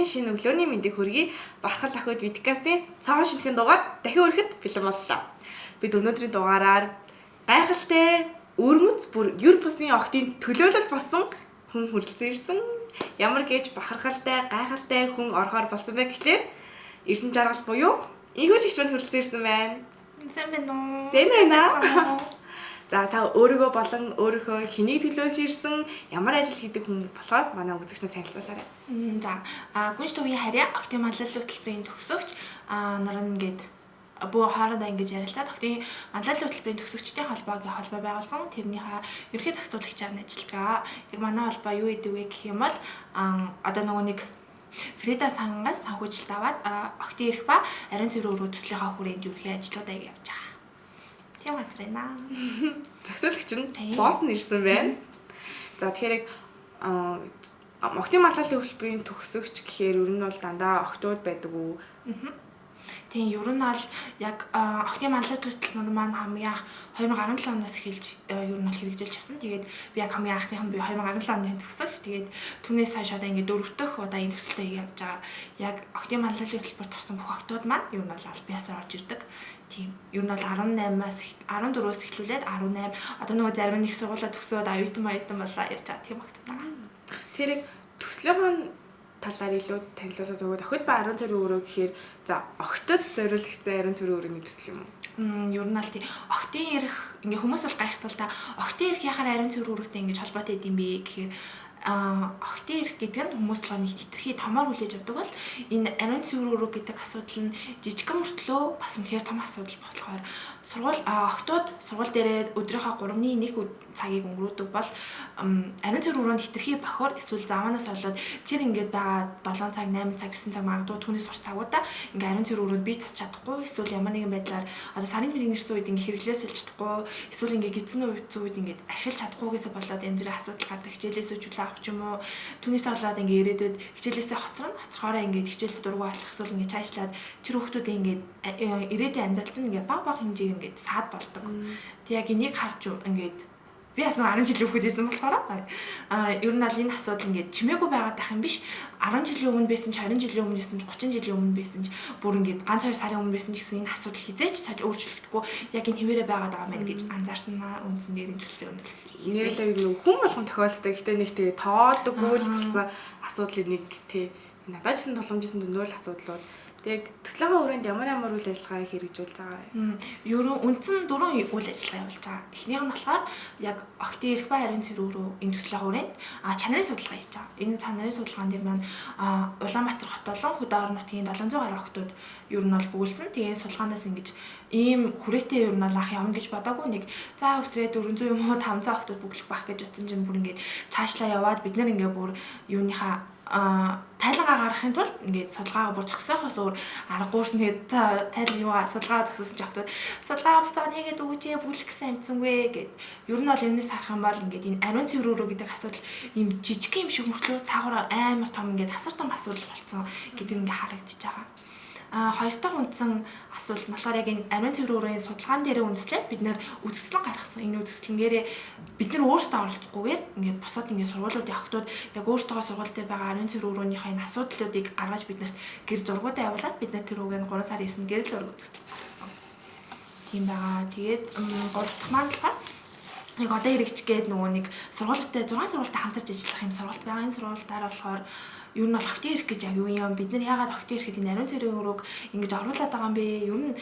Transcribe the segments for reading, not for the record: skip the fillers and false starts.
Шинэ өглөөний мэндийг хүргэе. Бархал охид видкастын цоо шинэхэн дугаар дахин хүрэхэд бэлэн боллоо. Бид өнөөдрийн дугаараар гайхалтай өрмөц бүр юр бусын охидын төлөөлөл болсон хүн хүрэлцэн ирсэн. Ямар гэж бахархалтай, гайхалтай хүн орохоор болсон бэ гэхлээр Эрдэнэ жаргал буюу Инхүүл эгч манд хүрэлцэн ирсэн байна. Сайн байна уу? Сайн байна. За та өөрийгөө болон өөрийнхөө хэнийг төлөөлж ирсэн, ямар ажил хийдэг хүн болохоор манай үзэгч нар танилцуулаарай. За, Гүнж төвийн харьяа охидын манлайлал хөтөлбөрийн төгсөгч наран ингээд бөө хоорондоо ингэж ярилцаад охидын манлайлал хөтөлбөрийн төгсөгчдийн холбоогийн холбоо байгуулсан. Тэрнийхээ ерөнхий зохицуулагчаар нь ажилладаг. Яг манай холбоо юу гэдэг вэ гэх юм бол одоо нөгөө нэг Фрида сангаас санхүүжилт аваад охидын эрх ба ариун цэврийн өрөө төслийнхаа хүрээнд ерөнхий ажлуудаа явж байгаа. Тийм газар байна. Зохицуулагч нь босс нь ирсэн байна. За тэгэхээр яг охидын манлайлалын хөтөлбөрийн төгсөгч гэхээр ер нь бол дандаа охидууд байдаг уу? Тийм, ер нь бол яг охидын манлайлал хөтөлбөр маань хамгийн анх 2017 оноос эхэлж ер нь бол хэрэгжилж явсан. Тэгээд би яг хамгийн анхных нь би 2017 оны төгсөгч. Тэгээд түүнээс хойш одоо ингээд дөрөв дэх удаа энэ төсөлтөй явж байгаа. Яг охидын манлайлалын хөтөлбөрт орсон бүх охидууд маань ер нь бол аль биесээр орж ирдэг. Тийм. Ер нь бол 18-аас 14-өөс эхлүүлээд 18 одоо нөгөө зарим нэг сургуулаа төгсөөд оюутан болоо явж байгаа тийм охидууд байгаа. Тэр төслийнхөө талаар илүү танилцуулаад өгөөд охид ба ариун цэврийн өрөө гэхээр за охидод зориулагдсан ариун цэврийн өрөөний төсөл юм уу? Ер нь аль тийм охидын эрх ингээ хүмүүс бол гайхтал та охидын эрх яхаар ариун цэврийн өрөөтэй ингэж холбоотой идэм бэ гэхээр охидын эрх гэдэг нь хүмүүс болохоор нэг хитрхи томоор хүлээж авдаг бол энэ ариун цэврийн өрөө гэдэг асуудал нь жижигхэн мөртлөө бас үнэхээр том асуудал болохоор сургууль охидууд сургууль дээрээ өдрийнхөө 3-ны 1 цагийг өнгөрөөдөг бол ариун цэврийн өрөөнд хитрхи бохор эсвэл заваанаас болоод тэр ингээд байгаа 7 цаг, 8 цаг, 9 цаг магадгүй түүнээс сурч цагуудаа ингээд ариун цэврийн өрөөнд бие засч чадахгүй эсвэл ямар нэгэн байдлаар одоо сарын мэдрийн нэрсэн үед ингээд хэрэглээ сольж чадахгүй эсвэл ингээд гидсэн үед ингээд ашиглаж чадахгүйгээсээ болоод янз бүрийн асуудал гардаг, хичээлээс чөлөө авах ч юм уу түүнээс болоод ингээд ирээдүйд хичээлээсээ хоцорно, хоцрохоороо ингээд хичээлд дургүй болох эсвэл ингээд чаашлаад тэр хүүхдүүдийн ингээд ирээдүйн амьдралд нь ингээд баг баг хэмжээг ингээд саад болдог. Тэг яг энийг харж ингээд би бас нэг 10 жилийн хүүхэд байсан болохоор ер нь аль энэ асуудал ингээд чимээгүй байгаад байх юм биш. 10 жилийн өмнө байсан ч 20 жилийн өмнө байсан ч 30 жилийн өмнө байсан ч бүр ингээд ганц 2 сарын өмнө байсан ч гэсэн энэ асуудал хизээч цол өөрчлөгдөхгүй яг энэ хэвээрээ байгаад байгаа мэн гэж анзаарсан аа үндсэн нэрийн төслийн өмнө. Нэрэлээ хүн болгон тохиолддог. Гэтэ нэг тэгээ тоодоггүй л болсон асуудлыг нэг тий надад ч гэсэн тулгамжсэн зөндөө л асуудлууд. Тэгээд төслийнхаа өрөөнд ямар ямар үйл ажиллагаа хэрэгжүүлж байгаа вэ? Ерөн үндсэн 4 үйл ажиллагаа явуулж байгаа. Эхнийх нь болохоор яг охидын эрх ба ариун цэврийн өрөө энэ төслийнхаа өрөөнд чанарын судалгаа хийж байгаа. Энэ чанарын судалгаан дээр маань Улаанбаатар хот болон хөдөө орон нутгийн 700 гаруй охидууд ер нь бол бөглөсөн. Тэгээд судалгаанаас ингэж ийм хүрээтэй ер нь бол анх явна гэж бодоагүй нэг за өсрээ 400 юм уу 500 охидууд бөглөх байх гэж утсан чинь бүр ингээд цаашлаа яваад бид нар ингээд бүр юуныхаа тайлангаа гаргахын тулд ингээд судалгаагаа бүр зогсоохоос өөр аргагүйсэн. Тэгээд тайлан юугаа судалгаагаа зогсоосон ч охидууд судалгаа буцаага нэгээд өгөөч ээ бүлэх гэсэн амтсангүй гэд. Ер нь бол энэс харах юм бол ингээд энэ ариун цэврийн өрөө гэдэг асуудал ийм жижиг юм шиг мөртлөө цаагаараа амар том ингээд асар том асуудал болцсон гэдэг ингээд харагдаж байгаа. Хоёр дахь үндсэн асуулт нь болохоор яг энэ ариун цэврийн өрөөний судалгаан дээрээ үндэслээд бид нэр үзэсгэлэн гаргасан. Энэ үзэсгэлэнгээрээ бид нэр өөрсдөө оролцохгүйгээр ингээд бусад ингээд сургуулиудын охидууд яг өөрсдөө сургууль дээр байгаа ариун цэврийн өрөөнийхөө энэ асуудлуудыг гаргаж биднэрт гэр зургуудаа явуулаад бид нар тэр үгээр 3 сарын 9-нд гэрэл зураг үзэсгэлэн гаргасан. Тийм байгаа. Тэгээд гурав дахь маань болохоор яг одоо хэрэгжих гээд нөгөө нэг сургуультай 6 сургуультай хамтарч ажиллах юм сургалт байгаа. Энэ сургуультаараа болохоор ер нь бол охидын эрх гэж яг юу юм? Бид нар яагаад охидын эрхэд энэ ариун цэврийн өрөөг ингэж оруулаад байгаа юм бэ? Ер нь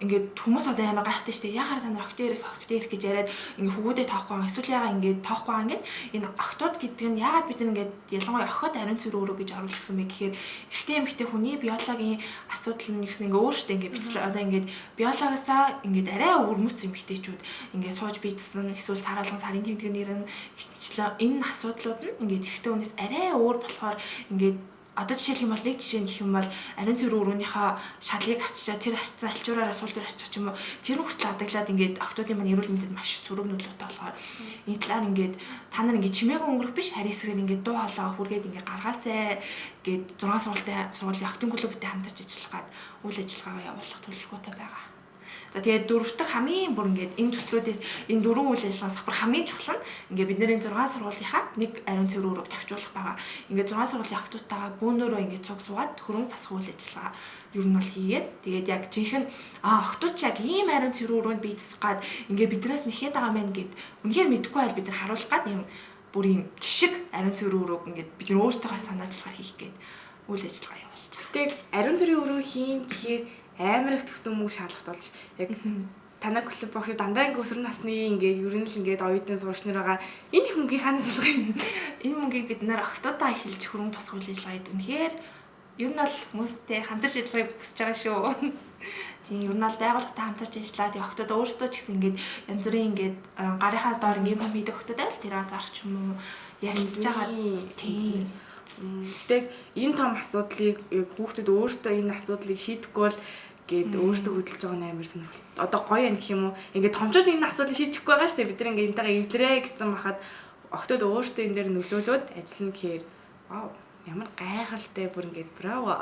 ингээд хүмүүс одоо амар гайхдаг шүү дээ. Яагаад та нар охидын эрх гэж яриад ингээд хөвгүүдээ тоохгүй байгаа. Эсвэл яагаад ингээд тоохгүй байгаа ингээд энэ охидууд гэдэг нь яагаад бид нар ингээд ялангуяа охид ариун цэврийн өрөө гэж оруулж өгсөн бэ гэхээр эрэгтэй эмэгтэй хүний биологийн асуудал нь гэсэн ингээд өөр шүү дээ. Ингээд бичлэг одоо ингээд биологосоо ингээд арай өвөрмөц эмэгтэйчүүд ингээд сууж бийдсэн эсвэл сар болгон сарын тэмдэг нэр нь хичнээн энэ асуудлууд нь ингээд эрэгтэй хүнээс арай өөр болохоор ингээд одоо жишээлх юм бол нэг жишээ нь гэх юм бол ариун цэврийн өрөөнийхөө шалыг арчичаа тэр арчсан альчуураараа суул дээр арчих ч юм уу тэр нь хүртэл адаглаад ингээд охидуудын маань эрүүл мэндэд маш сөрөг нөлөөтэй болохоор энэ талаар ингээд та нар ингээд чимээгүй өнгөрөх биш харин эсрэгээр ингээд дуу хоолойгоо хүргээд ингээд гаргаасай гэд 6 сургуультай сургуулийн охидын клубтэй хамтарч ажиллах гад үйл ажиллагаагаа явуулах төлөвлөгөөтэй байгаа. За тэгээд дөрөв дэх хамгийн бүр ингээд энэ төслүүдээс энэ дөрвөн үйл ажиллагааны сахбар хамгийн чухал нь ингээд бидний 6 сургуулийнхаа нэг ариун цэвэр өрөөг тохижуулах байгаа. Ингээд 6 сургуулийн охидуудтайгаа бүүнөрөө ингээд цуг суугаад хөрөнгө босгох үйл ажиллагаа ер нь бол хийгээд тэгээд яг жинхэнэ охидууд ч яг ийм ариун цэвэр өрөөнд бийцэх гад ингээд биднээс нэхэд байгаа мэн гэд үнэхээр мэдэхгүй байл бид нар харуулах гад юм бүр ийм жишг ариун цэвэр өрөөг ингээд бид нар өөрсдийнхөө санаачлагаар хийх гээд үйл ажиллагаа явуулж байгаа. Тэгээд ариун цэврийн өрөө хийн гэхээр амар их төсөн мөнгө шаардлагатай болж яг танай клуб багш дандаа ингээ өсвөр насны ингээ ер нь л ингээд оюутан сурагч нар байгаа. Энэ их мөнгийг хаанаас олох юм? Энэ мөнгийг бид нар охидуудаа эхэлж хөрөнгө босгох үйл ажиллагаа хийд. Үнэхээр ер нь бол хүмүүстэй хамтарч ажиллахыг хүсэж байгаа шүү. Тийм ер нь бол байгууллагатай хамтарч ажиллаад тэгээ охидууд өөрсдөө ч гэсэн ингээд янз бүрийн ингээд гарынхаа доор ингээд юм хийдэг охидууд байвал тэрийг зарах ч юм уу ярилцж байгаа. Тийм. Гэтэ энэ том асуудлыг хүүхдүүд өөрсдөө энэ асуудлыг шийдэхгүй бол гээд өөрсдөө хөдөлж байгаа нь амар сонирхолтой. Одоо гоё юм гэх юм уу? Ингээд томчууд энэ асуудлыг шийдэхгүй байгаа шүү дээ. Бид нар ингээд энтэйгээ эвлэрээ гэсэн бахад охидууд өөрсдөө энэ дээр нөлөөлөөд ажиллана гэхээр вау, ямар гайхалтай бүр ингээд браво.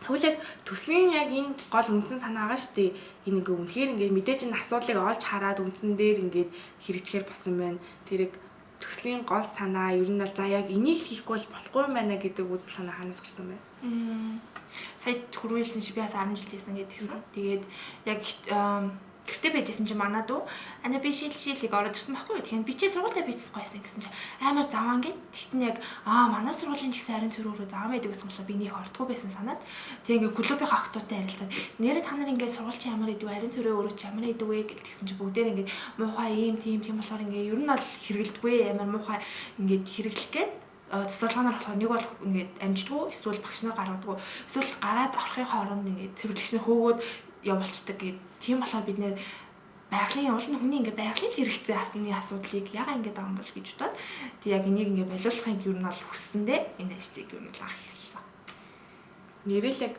Тэгвэл яг төслийн яг энэ гол үндсэн санаа байгаа шүү дээ. Энэ ингээ үнэхээр ингээ мэдээж энэ асуудлыг олж хараад үндсэн дээр ингээд хэрэгжихээр болсон байна. Тэрэг төслийн гол санаа ер нь бол за яг энийг хийхгүй бол болохгүй юм байна гэдэг үзэл санаа хаанаас гарсан бэ? Сая түрүүлсэн чи би бас 10 жил хийсэн гэдгийгсэн. Тэгээд яг гэрте байжсэн чи манай дүү ана би шилжүүлийг ороод ирсэн байхгүй юу. Тэгэхээр би чи сургуультай бичсэхгүй байсан гэсэн чи амар заван гэд. Тэгтэн яг манай сургуулийн ч гэсэн ариун цэвэр өрөө заван байдаг гэсэн болохоор би нөх ордгоо байсан санаад. Тэгээ ингээ клубынхаа охтуудтай ярилцаад нэрээ та нар ингээ сургууль чи ямар идэв, ариун цэвэр өрөө чи ямар идэв вэ гэл тэгсэн чи бүгдээр ингээ муухай ийм тийм тийм болохоор ингээ ер нь бол хэрэгэлдэггүй амар муухай ингээд хэрэглэх гээд цэцэрлэгээр болохоор нэг бол ингээд амждаггүй эсвэл багш нар гаргадаггүй эсвэл гараад орохын хооронд ингээд цэвэрлэгч нар хөөгөөд явуулцдаг гэд. Тийм болохоор бид нэр байгалийн уул нь хүний ингээ байгалийн хэрэгцээ асны асуудлыг ягаа ингээд байгаа юм бол гэж бодоод тэг яг энийг ингээ болиулахыг юу нь бол хүссэндээ энэ ажлыг юу нь л анх хийсэн. Нэрэл яг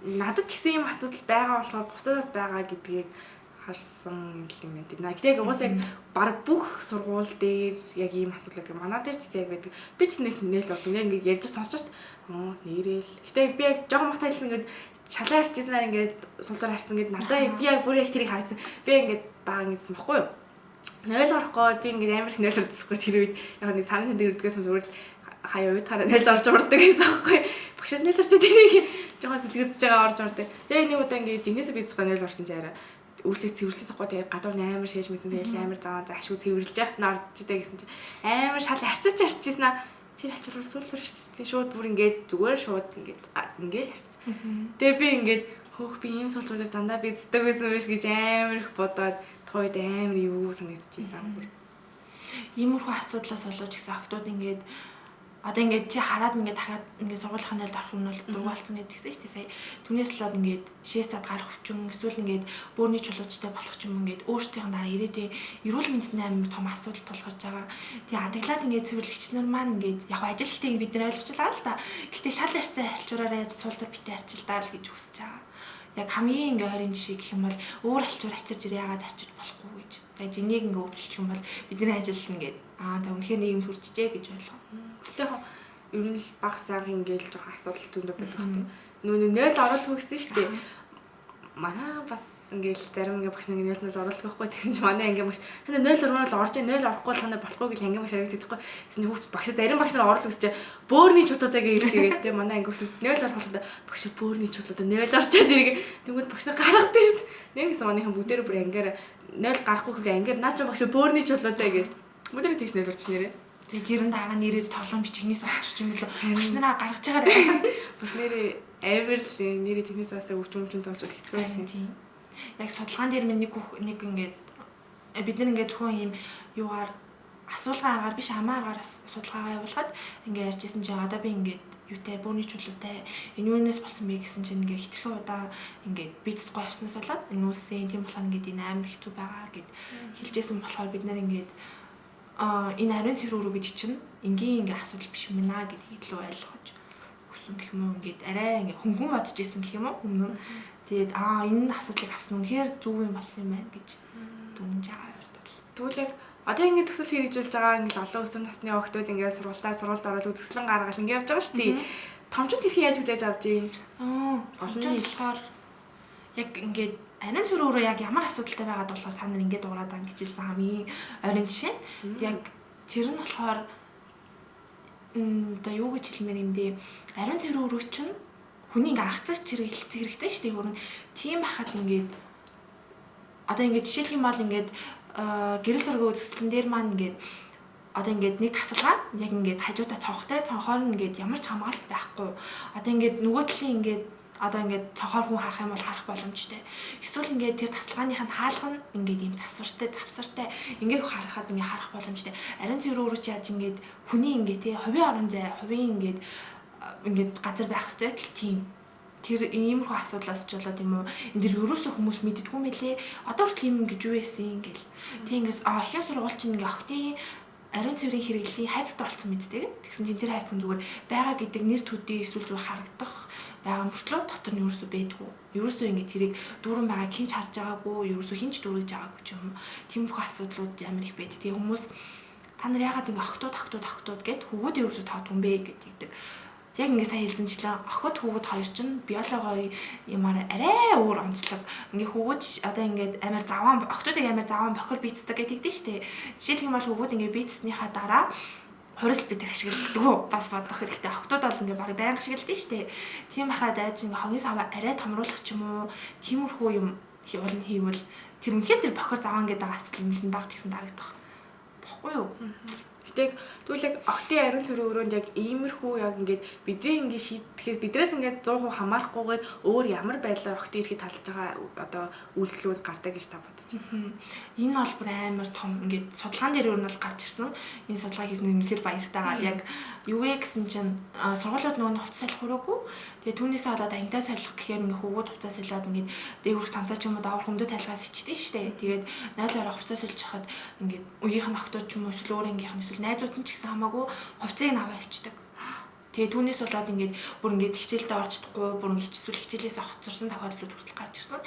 надад ч гэсэн ийм асуудал байгаа болохоор бусдаас байгаа гэдгийг харсан юм байна. Гэтэ яг уус яг баг бүх сургууль дээр яг ийм асуудал гэх манай дээр ч яг байдаг. Би ч нэг нээл болдог. Яг ингээд ярьж сонсч шít. Нэрэл. Гэтэ би яг жоохон махтай л ингээд шалаа харчихсанаар ингээд сулуур харсан ингээд надад би яг бүр яг тэрийг харсан. Би ингээд бага ингэсэн баггүй юу? 0 орохгүй би ингээд амар их 0 ордсохгүй тэр үед яг нэг сарын тэндэг өрдгөөс зүгээр л хаяа уйтахаараа 0 орж урдаг гэсэн аахгүй. Багш 0 орчоо тэрийг жоохон сэлгэдэж байгаа орж урдаг. Тэгээ нэг удаа ингээд жинхнээсээ бийцгаа 0 орсон чи арай үйлсийг цэвэрлээс ахгүй тэгээд гадуур нь амар шээж мэдсэн тэгэл амар заваа за ашгүй цэвэрлж яхад нь орж идэ гэсэн чи амар шал харцаж харчихсан аа. Тэр ачаар сүүлээр харчихсан шууд бүр ингээд зүгээр шууд ингээд ингээд харцсан. Тэгээ би ингээд хөөх би ийм суултуулаар дандаа бийцдэг байсан биш гэж амар их бодоод тухайд амар эвгүй санагдчихсан бүр. Иймэрхүү асуудлаас болоод гэсэн охидууд ингээд одоо ингээд чи хараад ингээд дахиад ингээд сургуулийн нэлд орох юм бол дургу болсон гэдгийгсэн шүү дээ сая. Түүнээс л ингээд шээс цад гарах өвчин эсвэл ингээд бөөрийн чулуучтай болох ч юм ингээд өөрсдийнх нь дараа ирээдүйн эрүүл мэндэд амар том асуудал тулгарч байгаа. Тэгээ адаглаад ингээд цэвэрлэгч нар маань ингээд яг ажил ихтэй бид нар ойлгож байгаа л та. Гэтэ шал арцаа альчуураараа яаж суултар битээ арчилдаа л гэж хүсэж байгаа. Яг хамгийн ингээд ойрын жишээ гэх юм бол өөр альчуур авчирч ирээ яагаад арчиж болохгүй гэж. Гаж энийг ингээд өөрчилчих юм бол бидний ажил ингээд за үнэхээр нийгэм хүрчжээ гэж ойлгоо. Гэтэ яг ер нь л баг сайхан ингээл жоохон асуудал зөндөө байдаг хэрэг. Нүүн 0 оруулах гэсэн шүү дээ. Манай бас ингээл зарим ингээ багш нэг 0 0 оруулах байхгүй тэгсэн чинь манай анги багш тань 0 оруулах орж 0 орохгүй бол танай болохгүй гэж анги багш харагддаг байхгүй. Тэгсэн хүүхд багш зарим багш нар оруулах гэсэн чинь бөөрний чулуутай гэж ирж игээд те манай анги хүүхд 0 орох болондоо багш бөөрний чулуутай 0 орчоод иргээ. Тэгвэл багш нар гаргадаг шүү дээ. Нэг гэсэн манайхан бүгдээрээ бүр ангиар 0 гарахгүй гэвэл ангиар наа чи багш бөөрний чулуутай гэж. Бүгдээрээ тэгс 0 орч нэрээ. Тэгээ тэр нь дараа нэрээд толгойн бичгнээс олчих юм болоо. Багш нараа гаргаж байгаарай. Бас нэрээ амар л нэрээ жинхнээс астай өвчин өвчин тоолж хэцүү байсан. Тийм. Яг судалгаан дээр минь нэг ингээд бид нар ингээд зөвхөн ийм юугаар асуулгын аргаар биш амаа аргаар судалгаагаа явуулахад ингээд ярьжсэн чинь одоо би ингээд юутай бөөрийн чулуутай энэ юунаас болсон бэ гэсэн чинь ингээд хитрхи удаа ингээд бицэхгүй явснаас болоод энэ үүссэн тийм болохоор ингээд энэ амар хэцүү байгаа гэд хэлжсэн болохоор бид нар ингээд энэ ариун цэвэр өрөө гэдэг чинь энгийн ингээ асуудал биш юм байна гэдгийг илүү ойлгож өгсөн гэх юм уу ингээд арай ингээ хөнгөн бодож исэн гэх юм уу өмнө нь. Тэгээд энэ асуудлыг авсан үнэхээр зөв юм болсон юм байна гэж дүнж байгаа юм бол. Тэгвэл яг одоо ингээд төсөл хэрэгжүүлж байгаа ингээд олон өсвөр насны охидууд ингээд сургуультаа сургуульд ороод үзэсгэлэн гаргал ингээд явж байгаа шүү дээ. Томчууд хэрхэн яаж хүлээж авч юм? Олон нь болохоор яг ингээд Ариун цэвэр өөрөө яг ямар асуудалтай байгаад болохоор та нар ингэ дуурайд байгаа гэж хэлсэн хамгийн ойрын жишээ нь. Яг тэр нь болохоор одоо юу гэж хэлмээр юм бэ? Ариун цэвэр өрөө чинь хүний ингээ анхцагч хэрэгэлцэх хэрэгтэй шүү дээ. Өөр нь тийм байхад ингээд одоо ингээд жишээлх юм бол ингээд гэрэл зургийн үзэсгэлэн дээр маань ингээд одоо ингээд нэг тасалгаа яг ингээд хажуудаа цонхтой цонхоор нь ингээд ямар ч хамгаалалт байхгүй. Одоо ингээд нөгөө талын ингээд одоо ингээд цонхоор хүн харах юм бол харах боломжтой. Эсвэл ингээд тэр тасалгааных нь хаалга нь ингээд ийм засвартай, завсартай ингээд харахад ингээд харах боломжтой. Ариун цэвэр өөрөө чи яаж ингээд хүний ингээд тий хувийн орон зай, хувийн ингээд ингээд газар байх ёстой л тийм. Тэр иймэрхүү асуудлаас ч болоод юм уу энэ дэр ерөөсөө хүмүүс мэддэггүй мэлээ. Одоо хүртэл юм ингэж юу байсан ингээл. Тэг ингээс ахын сургууль чинь ингээ охтын ариун цэврийн хэрэглэлийн хайрцагтай болсон мэддэг. Тэгсэн чинь тэр хайрцаг зүгээр байгаа гэдэг нэр төдий эсвэл зүгээр харагдах байгаа мөртлөө дотор нь ерөөсөө байдгүй. Ерөөсөө ингэ тэрийг дүүрэн байгаа хинч харж байгаагүй, ерөөсөө хинч дүүргэж байгаагүй ч юм уу. Тиймэрхүү асуудлууд амар их байдаг. Тэгээ хүмүүс та нар яагаад ингэ охтууд охтууд охтууд гэд хүүгүүд ерөөсөө тоодгүй юм бэ гэдэг. Яг ингэ сайн хэлсэнчлэн охид хүүгүүд хоёр чинь биологийн юмар арай өөр онцлог. Ингээ хүүгүүд одоо ингээд амар заваан охтуудыг амар заваан бохир бийцдэг гэдэг дээ штэ. Жишээлх юм бол хүүгүүд ингээ бийцснийхаа дараа хурил битэх ашигладаг бас бодох хэрэгтэй. Охтууд бол ингээ бараг байнга ашигладаг штэ. Тийм байхад айж ингээ хогийн саваа арай томруулах ч юм уу. Тиймэрхүү юм уул нь хийвэл тэр үнэхээр тэр бохир заваан гэдэг асуудал нэлээд баг ч гэсэн дарагдах. Бохгүй юу? Гэтэ тэгвэл яг охтын ариун цэврийн өрөөнд яг иймэрхүү яг ингээд бидний ингээд шийдэхээс бидрээс ингээд 100% хамаарахгүйгээр өөр ямар байдлаар охтын эрхийг талж байгаа одоо үйлдэлүүд гардаг гэж та бодож байна. Энэ бол бүр амар том ингээд судалгаан дээр өөр нь бол гарч ирсэн. Энэ судалгаа хийсэн нь үнэхээр баяртайгаа. Яг юу вэ гэсэн чинь сургуулиуд нөгөө хувцас солих хүрээгүй. Тэгээ түүнээсээ болоод ангидаа солих гэхээр ингээд хүүгүүд хувцас солиод ингээд дээгүүр самцаа ч юм уу давар хөмдө тайлгаас ичдэг штэ. Тэгээд 0 орой хувцас сольж хахад ингээд үеийнх нь охтууд ч юм уу эсвэл өөр ангийнх нь эсвэл найзууд нь ч гэсэн хамаагүй хувцсыг нь аваа авчдаг. Тэгээ түүнээс болоод ингээд бүр ингээд хичээлдээ орж чадахгүй, бүр ингээд эсвэл хичээлээс хоцорсон тохиолдлууд хүртэл гарч ирсэн.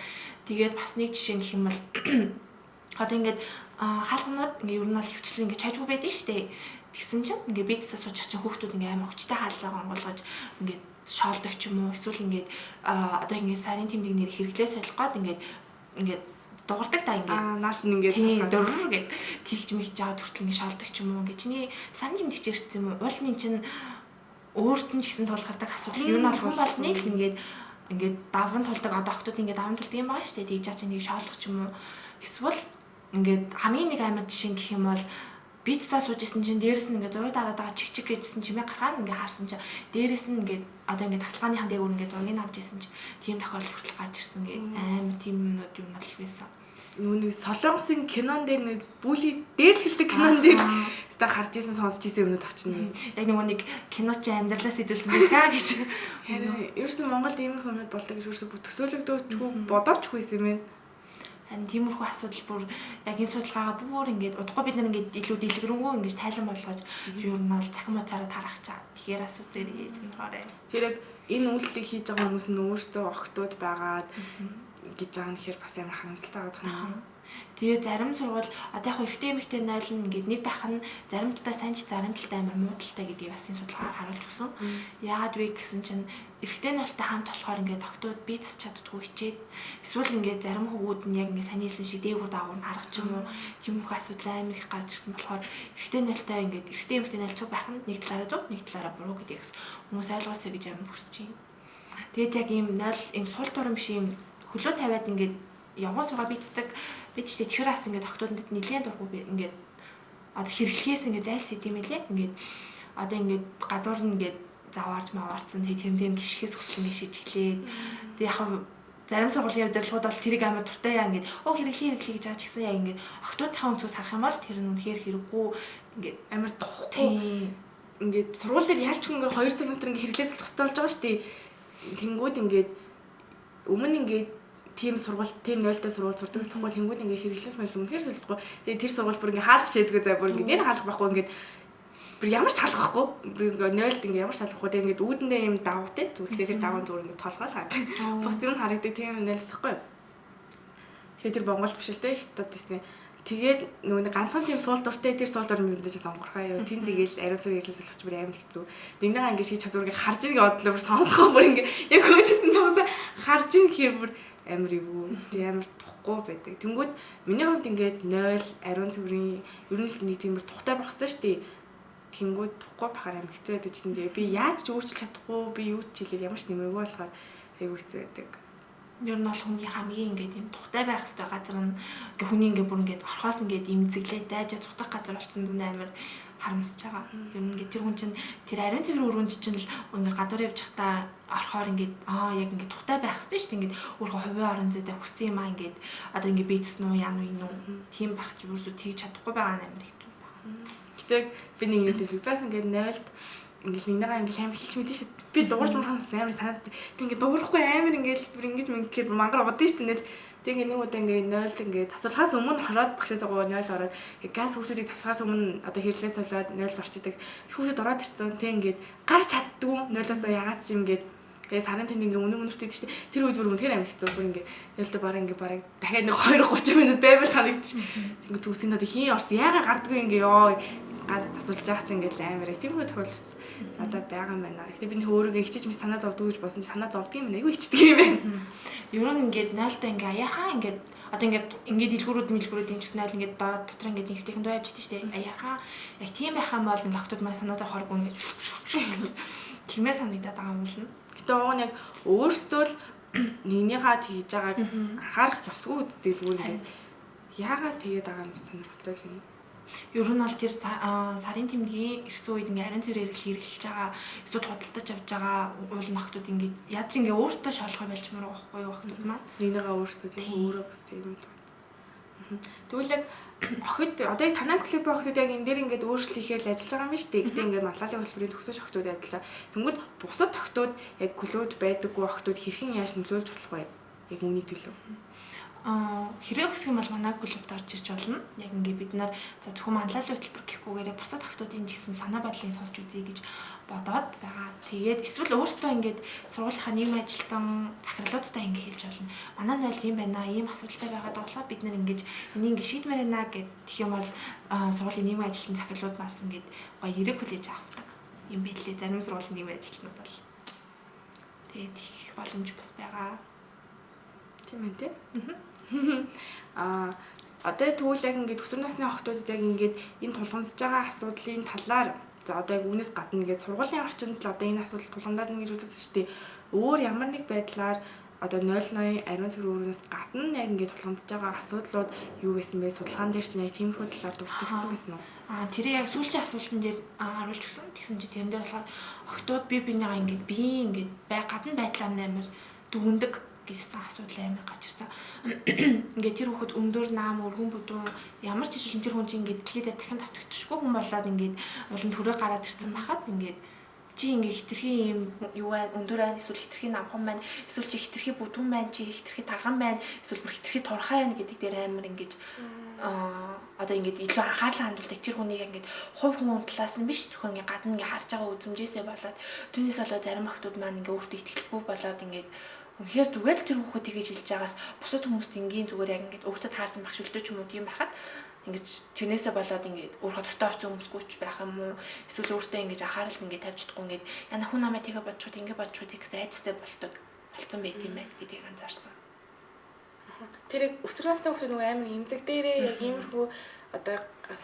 Тэгээд бас нэг жишээ гэх юм бол одоо ингээд хаалганууд ингээд ер нь бол хөвчлэн ингээд чажгүй байдэн штэ. Тэгсэн чинь ингээд бицсаа суучих чинь хүүхдүүд ингээд амар хүчтэй хаалгаа онгойлгож ингээд шоолдог ч юм уу эсвэл ингээд одоо ингээд сарын тэмдэг нэр хэрэглээ солих гээд ингээд ингээд дуурдаг та ингээд наал нь ингээд дөрөр гэд тэгж мэгж жаад хүртэл ингээд шоолдог ч юм уу ингээд чиний сарын тэмдэгч ирсэн юм уу уулны чинь өөрт нь ч гэсэн тулгардаг асуудал юу нь бол хүн болгоны л ингээд ингээд даван тулдаг одоо охтууд ингээд даван тулдаг юм байгаа шүү дээ. Тэгж чаа чинь нэг шоолох ч юм уу эсвэл ингээд хамгийн нэг амар жишээ гэх юм бол биццаа сууж исэн чинь дээрэс нь ингээд зураг дараад байгаа чиг чиг гэжсэн чимээ гарахаар ингээд харсан чинь дээрэс нь ингээд одоо ингээд тасалгааныхан дээгүүр ингээд зургийг авч исэн чинь тийм тохиолдол хүртэл гарч ирсэн ингээд амар тийм юмнууд юм бол их байсан. Нүг солонгосын кинон дээр нэг бүли дээрлэлдэг кинон дээр өстой харж исэн сонсч исэн юмнууд очно. Яг нөгөө нэг кино чи амьдралаас идэлсэн байх гэж. Харин ерөөсөн Монголд ийм юмнууд болдог гэж ерөөсөн бүр төсөөлөгдөөчгүй бодоочгүй юм байна. Харин тиймэрхүү асуудал бүр яг энэ судалгаагаа бүр ингээд удахгүй бид нар ингээд илүү дэлгэрэнгүй ингэж тайлан болгож юу нь бол цахим хуудасаараа тарах чаа. Тэгэхээр бас үзээрэй сонирхоорой. Тэр яг энэ үйлдэлийг хийж байгаа хүмүүс нь өөрсдөө охтууд байгаад гэж байгаа нь тэгэхээр бас амар харамсалтай байгаа юм. Тэгээ зарим сургууль одоо яг эрэгтэй эмэгтэй 0 нь ингээд нэг байх нь зарим талдаа сайн ч зарим талдаа амар муу талтай гэдгийг бас энэ судалгаагаар харуулж өгсөн. Яагаад вэ гэсэн чинь эрэгтэй нойлтой хамт болохоор ингээд октод бийцэж чаддгүй хичээд эсвэл ингээд зарим хөвгүүд нь яг ингээд сайн хэлсэн шиг дээгүүр даагуур нь харах ч юм уу тиймэрхүү асуудал амар их гарч ирсэн болохоор эрэгтэй нойлтой ингээд эрэгтэй эмэгтэй 0 цуг байх нь нэг талаараа зөв нэг талаараа буруу гэдгийг хүмүүс ойлгоосэй гэж амар хүсэж байна. Тэгээд яг ийм 0 ийм сул дуран биш ийм хөлөө тавиад ингээд явган суугаа бийцдэг бид ч тэгэхээр бас ингээд октоодод нэлээд дургу ингээд одоо хэрэглэхээс ингээд зайлсхийд юм лээ. Ингээд одоо ингээд гадуур нь ингээд заваарж маваарцсан тэгээ тэр тийм гიშгэхээс хүртэл ингээд шижиглээд тэг яг зарим сургуулийн удирдлагууд бол тэрийг амар дуртай яа ингээд оо хэрэглэе хэрэглэе гэж байгаа ч гэсэн яг ингээд октоодынхаа өнцгөөс харах юм бол тэр нь үнэхээр хэрэггүй ингээд амар духгүй ингээд сургууль дээр ялч хүн ингээд 2 цаг метр ингээд хэрэглээ солих хэрэгтэй болж байгаа шүү дээ. Тэнгүүд ингээд өмнө ингээд тийм сургууль, тийм 0-тэй сургууль сурдаг сургууль тэнгүүд ингээд хэрэглэл мэл үнэхээр солихгүй. Тэгээ тэр сургууль бүр ингээд хаалгач ядгүй зай бүр ингээд нэр хаалга байхгүй ингээд бүр ямар ч хаалга байхгүй. Би ингээд 0-д ингээд ямар ч хаалга байхгүй. Тэгээ ингээд үүдэндээ юм давтай. Зүгээр тэр даван зүгээр ингээд толгоол хаад. Бус юм харагддаг тийм 0-сахгүй. Тэгээ тэр Монголд биш л дээ Хятад гэсэн. Тэгээд нөгөө нэг ганцхан тийм суул дуртай тэр суул дур мэдээж сонгорхоо юу. Тэнд тэгэл ариун цэвэр хэрэглэл солих бүр амар хэцүү. Нэгнийгаа ингээд шийд чадвар ингээд харж ийн гэж бодлоо бүр сонсгоо бүр ингээд яг хөөдсөн цуусаа харж ийн гэхээр бүр Амар эвгүй. Тэг амар тухгүй байдаг. Тэнгүүд миний хувьд ингээд 0 ариун цэврийн ер нь л нэг тиймэр тухтай байх хэрэгтэй шүү дээ. Тэнгүүд тухгүй бахаар амар хэцүү байдаг гэсэн. Тэгээ би яаж ч өөрчилж чадахгүй, би юу ч хэлээд ямар ч нэмэргүй болохоор айгүй хэцүү байдаг. Ер нь бол хүний хамгийн ингээд юм тухтай байх хэрэгтэй газар нь хүний ингээд бүр ингээд орхоос ингээд имзэглээ дайжаа цутах газар болсон дун амар харамсаж байгаа. Ер нь ингээд тэр хүн чинь тэр ариун цэвэр өрөөнд чинь л ингээд гадуур явж байхдаа орхоор ингээд яг ингээд тухтай байх хэрэгтэй шүү дээ. Ингээд өөрөө хувийн орон зайдаа хүссэн юм аа ингээд одоо ингээд бийцсэн үү яа нү энэ үү тийм байх чи өөрсөө тэгж чадахгүй байгаа нь амар хэцүү байна. Гэтэ би нэг юм дээр би бас ингээд 0-д ингээл нэгнийгаа ингээл амар хэлж мэдэн шүү. Би дуурж мурхаас амар санаад. Тэг ингээд дуурахгүй амар ингээл бүр ингэж мэнгээр мангар удаа шүү дээ. Тэг ингээд нэг удаа ингээд 0-д ингээд цацуулахаас өмнө хороод багшаас гоо 0 ороод газ хүүхдүүдийг цацуулахаас өмнө одоо хэрлээ солиод 0 орчдөг. Хүүхдүүд ороод ирсэн. Тэг ингээд гарч чаддгүй 0-оос ягаад ч юм ингээд тэгээ сарын тэнд ингээ үнэн үнэртэй шүү дээ. Тэр үед бүр үнэхээр амар хэцүү. Бүр ингээ нөлдөө бараг ингээ бараг дахиад нэг 2:30 минут баймар санагдчих. Ингээ түүсийн одоо хийн орц яага гардгүй ингээ ёо ганц засуулж байгаа чинь ингээ амар яг тиймэрхүү тохиолдол надад байгаа юм байна. Гэтэ би нэг өөрийгөө хичээж мэт санаа зовдөг гэж болсон чи санаа зовдөг юм байна. Айгүй хичдэг юм байна. Ер нь ингээд 0-тай ингээ аяархаа ингээд одоо ингээд дэлгүүрүүд мэлгүүрүүд юм ч гэсэн 0 ингээд дотор ингээд инхтэйхэн дуу явж идэв штэ. Аяархаа яг тийм байх юм бол ингээ охтууд маань санаа зовхооргүй ингээд тиймээ санагдаад байгаа юм болно. Гэтэ уг нь яг өөрсдөө л нэгнийхээ тэгж байгааг анхаарах ёсгүй үсттэй зүгээр ингээд яагаад тэгээд байгаа юм сонирхолтой юм. Ер нь бол тэр сарын тэмдгийн ирсэн үед ингээ ариун цэвэр хэрэглэж байгаа эсвэл худалдаж авч байгаа уул охтууд ингээд яаж ингээ өөртөө шоолох юм болчмоор байгаа байхгүй юу охтууд маань. Нэгнийгаа өөртөө тийм өөрөө бас тийм юм. Тэгвэл яг охид одоо яг танай клубын охидууд яг энэ дээр ингээд өөрчлөлт хийхээр л ажиллаж байгаа юм шүү дээ. Гэтэ ингээд манлайлалын хөтөлбөрийн төгсөж охидууд ажиллаа. Тэнгүүд бусад охидууд яг клубд байдаггүй охидууд хэрхэн яаж нөлөөлж болох вэ? Яг үүний төлөө. Хэрвээ хүсэх юм бол манай клубт орж ирж болно. Яг ингээд бид нар за зөвхөн манлайлалын хөтөлбөр гэхгүйгээрээ бусад охидуудын ч гэсэн санаа бодлыг сонсч үзье гэж бодоод байгаа. Тэгээд эсвэл өөртөө ингээд сургуулийнхаа нийгмийн ажилтан захирлуудтай ингээд хэлж болно. Манай 0 юм байна, ийм асуудалтай байгаад болохоор бид нар ингээд энийг ингээд шийдмээр байна гэх юм бол сургуулийн нийгмийн ажилтан захирлууд бас ингээд гоё эрэг хүлээж авдаг юм байлээ. Зарим сургуулийн нийгмийн ажилтнууд бол тэгээд их боломж бас байгаа. Тийм ээ тий. Одоо тэгвэл яг ингээд өсвөр насны охтуудад яг ингээд энэ тулгамдж байгаа асуудлын талаар за одоо яг үүнээс гадна ингээд сургуулийн орчинд л одоо энэ асуудал тулгамдаад ингэж үзсэн шүү дээ. Өөр ямар нэг байдлаар одоо 0.80 ариун цэвэр өрөөнөөс гадна яг ингээд тулгамдж байгаа асуудлууд юу байсан бэ? Судалгаан дээр чинь яг тиймэрхүү талаар дурдсан байсан уу? Тэрийг яг сүүлчийн асуултан дээр харуулж өгсөн. Тэгсэн чинь тэрэн дээр болохоор охтууд бие биенийгаа ингээд биеийн ингээд бай гадна байдлаар амар дүгндэг гэсэн асуудал амар гарч ирсэн. Ингээд тэр хүүхэд өндөр наам, өргөн бүдүүн ямар ч жишээ тэр хүн чинь ингээд дэлхийдээ дахин давтагдчихгүй хүн болоод ингээд улам төрөө гараад ирсэн байхад ингээд чи ингээд хитрхи юм юу байна, өндөр байна, эсвэл хитрхи намхан байна, эсвэл чи хитрхи бүдүүн байна, чи хитрхи тарган байна, эсвэл бүр хитрхи турхай байна гэдэг дээр амар ингээд одоо ингээд илүү анхаарлаа хандуулдаг. Тэр хүнийг ингээд хувь хүн талаас нь биш зөвхөн ингээд гадна ингээд харж байгаа үзмжээсээ болоод түүнээс болоод зарим охтууд маань ингээд өөртөө итгэлгүй болоод ингээд үнэхээр зүгээр л тэр хүүхэд тэгэж хэлж байгаас бусад хүмүүст энгийн зүгээр яг ингээд өөртөө таарсан багш үлдээ ч юм уу тийм байхад ингэж тэрнээсээ болоод ингээд өөрийнхөө дуртай хувцас өмсгүйч байх юм уу эсвэл өөртөө ингэж анхаарал ингээд тавьж чадахгүй ингээд яна хүн намайг тэгээ бодчиход ингэ бодчиход гэсэн айцтай болдог болцсон байт юм байна гэдгийг анзаарсан. Тэр өсвөр насны хүүхдүүд нөгөө амар эмзэг дээрээ яг иймэрхүү одоо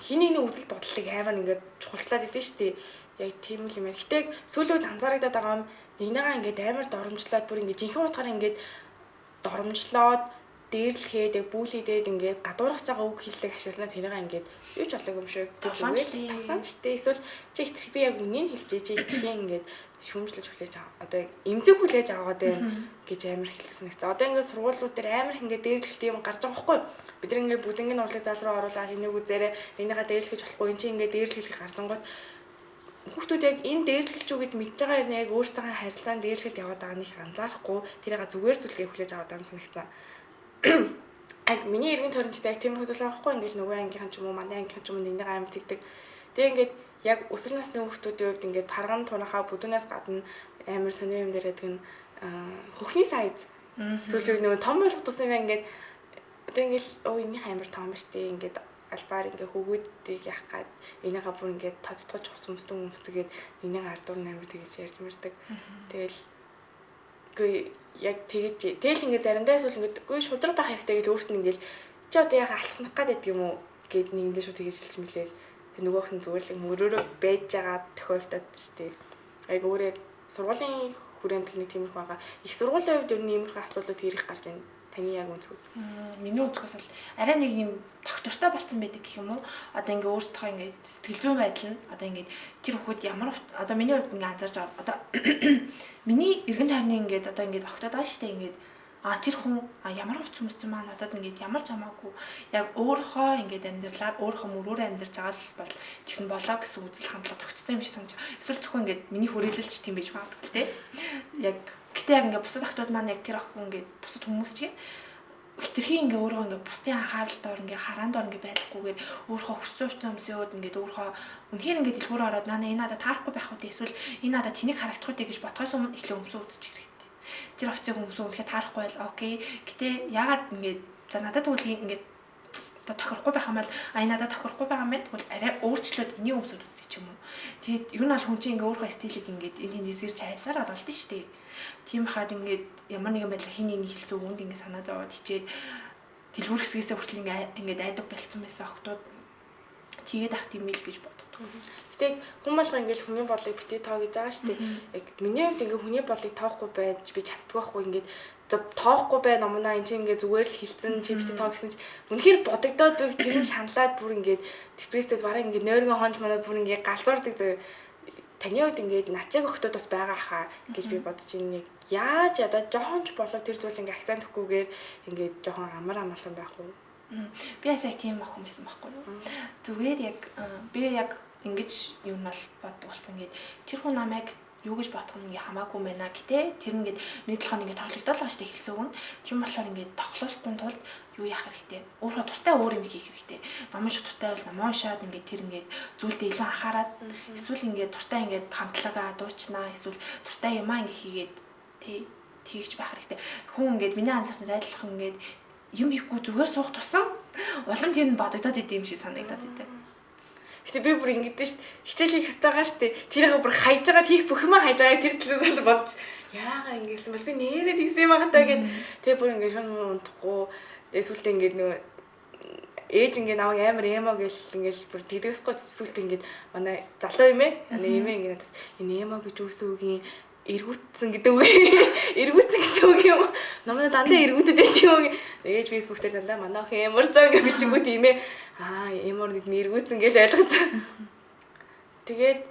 хин нэгний үзэл бодлыг амар ингээд чухалчлаад идэв шүү дээ. Яг тийм л юм байна. Гэтэ сүүлийн үед анзаарагдаад байгаа юм нэгнийгаа ингээд амар доромжлоод бүр ингээд жинхэнэ утгаараа ингээд доромжлоод дээрлэхэд яг бүүлийдээд ингээд гадуурхаж байгаа үг хэллэг ашигласнаа тэрийг ингээд юу ч болоог юм шиг тоглоомжтой. Эсвэл чи хитрх би яг үнийг хэлжээ чи хитрхийн ингээд шүүмжлэж хүлээж аваа. Одоо эмзэг хүлээж аваад байна гэж амар хэлсэн гэсэн. Одоо ингээд сургуулиуд дээр амар их ингээд дээрлэхт юм гарч байгаа байхгүй юу? Бид нар ингээд бүгднийг урлаг зал руу оруулаад энийг үзээрэй. Нэгнийгаа дээрлэхэж болохгүй энэ чи ингээд дээрлэх гарч ангууд хүүхдүүд яг энэ дээрлэхэлч үү гэд мэдж байгаа юм яг өөртөө харилцаанд дээрлэхэлд яваад байгаа нь их анзаарахгүй тэрийг зүгээр зүйлгээ хүлээж аваад байгаа юм санагцсан. Яг миний эргэн тойрон ч яг тийм хөзөл авахгүй ингээл нөгөө ангийнхан ч юм уу манай ангийнхан ч юм уу нэгнийг амар тэгдэг. Тэгээ ингээд яг өсвөр насны хүүхдүүдийн хувьд ингээд тарган туранхаа бүдүүнээс гадна амар сонио юм дээр байдаг нь хөхний сайз. Сүүлэг нөгөө том болох тусам юм ингээд одоо ингээл өө энийх амар том штэ ингээд албаар ингээ хөвгүүдийг яах гад энийгээ бүр ингээд тодтогч хувц өмсдөг өмсдөгээд энийг ардуур амар тэгэж ярьж мэрдэг. Тэгэл үгүй Яг тэгэж тэгэл ингээд заримдаа эсвэл ингээд үгүй шудраг байх хэрэгтэй гэж өөрт нь ингээд чи одоо яг алцхнах гад байдаг юм уу гэд нэгэндээ шууд тэгэж хэлж мэлээл. Тэг нөгөөх нь зүгээр л мөрөөрөө байж байгаа тохиолдод ч тийм. Яг өөрөө сургуулийн хүрээнд л нэг тиймэрхүү байгаа. Их сургуулийн хувьд ер нь иймэрхүү асуудлууд хэрэг гарч байна. Таны яг өнцгөөс. Миний өнцгөөс бол арай нэг юм тогтвортой болсон байдаг гэх юм уу? Одоо ингээ өөртөө ингээ сэтгэл зүйн байдал нь одоо ингээ тэр хүүхэд ямар одоо миний хувьд ингээ анзаарч байгаа. Одоо миний эргэн тойрны ингээд одоо ингээд огтод байгаа шүү дээ ингээд тэр хүн ямар хувц өмссөн маа надад ингээд ямар ч хамаагүй яг өөрийнхөө ингээд амьдралаар өөрийнхөө мөрөөр амьдарч байгаа л бол тэр нь болоо гэсэн үзэл хандлага тогтцсон юм шиг санаж. Эсвэл зөвхөн ингээд миний хүрээлэлч тийм байж магадгүй те. Яг гэтээ яг ингээд бусад охтууд маань яг тэр охин ингээд бусад хүмүүс ч хитрхи ингээ өөрөө ингээ бусдын анхаарал доор ингээ хараан доор ингээ байхгүйгээр өөрийнхөө хүссэн хувцас өмсөөд ингээд өөрийнхөө үнэхээр ингээ дэлгүүр ороод наа энэ надад таарахгүй байх үү эсвэл энэ надад тэнэг харагдах үү гэж бодхоос өмнө эхлээ өмсөө үзчих хэрэгтэй. Тэр хувцсыг өмсөө үнэхээр таарахгүй байл окей. Гэтэ яагаад ингээд за надад тэгвэл ингээд одоо тохирохгүй байх юм бол а энэ надад тохирохгүй байгаа юм байна. Тэгвэл арай өөрчлөөд энийг өмсөд үзье ч юм уу. Тэгээд ер нь бол хүн чинь ингээ өөрийнхөө стилийг ингээд энэ тэнд эсгэрч хайсаар олдсон шүү дээ. Тийм хаад ингээд ямар нэгэн байдлаар хин нэгний хэлсэн үгэнд ингээд санаа зовоод хичээд дэлгүүр хэсгээсээ хүртэл ингээд айдаг болцсон байсан охтууд тэгээд ах тийм ил гэж боддог. Гэтэ хүн болго ингээд хүний бодлыг битгий тоо гэж байгаа шүү дээ. Яг миний хувьд ингээд хүний бодлыг тоохгүй байж би чаддгүй байхгүй ингээд тоохгүй бай номноо энэ чинь ингээд зүгээр л хилцэн чи битгий тоо гэсэн чи үнэхээр бодогдоод би тэр нь шаналаад бүр ингээд депрессэд бараг ингээд нойргон хонж манад бүр ингээд галзуурдаг зөө. Таны хувьд ингээд начаг охтууд бас байгаа хаа гэж би бодож байна. Яг яаж одоо жоохон ч болов тэр зүйл ингээд акцент өгөхгүйгээр ингээд жоохон амар амгалан байх уу? Би бас яг тийм охин байсан байхгүй юу? Зүгээр яг би яг ингэж юу нь бол боддог болсон ингээд тэр хүн намайг юу гэж бодох нь ингээ хамаагүй байна. Гэтэ тэр ингээд миний толгойн ингээ тоглогдол байгаа шүү дээ хэлсэн үг нь. Тийм болохоор ингээд тоглохгүй тулд юу яах хэрэгтэй? Өөрөө дуртай өөр юм хийх хэрэгтэй. Номын шиг дуртай бол номоо уншаад ингээд тэр ингээд зүйлдээ илүү анхаарад эсвэл ингээд дуртай ингээд хамтлагаа дуучнаа эсвэл дуртай юмаа ингээд хийгээд тий тэгж байх хэрэгтэй. Хүн ингээд миний анзаарсан райлах ингээд юм хийхгүй зүгээр суух тусам улам тэр нь бодогдоод идэм шиг санагдаад идэв. Гэтэ би бүр ингэдэж шít хичээл хийх ёстой байгаа штэ. Тэрийг бүр хайж байгаа хийх бүх юмаа хайж байгаа тэр төлөөс бодож яагаа ингэсэн бол би нэрээ тэгсэн юм аа та гэд тэгээ бүр ингэ шун унтахгүй тэгээ сүултээ ингэ нөгөө ээж ингэ намайг амар эмо гэл ингээл бүр тэгдэхгүй сүултээ ингэ манай залуу юм ээ. Манай эмээ ингэ надаас энэ эмо гэж үгсэн үгийн эргүүтсэн гэдэг үг. Эргүүтсэн гэсэн үг юм. Намайг дандаа эргүүтэд байт юм. Ээж Facebook дээр дандаа манай охин ямар заа гэж бичингүүд ийм ээ. Аа, эмор нэг нь эргүүтсэн гэж ойлгоцсон. Тэгээд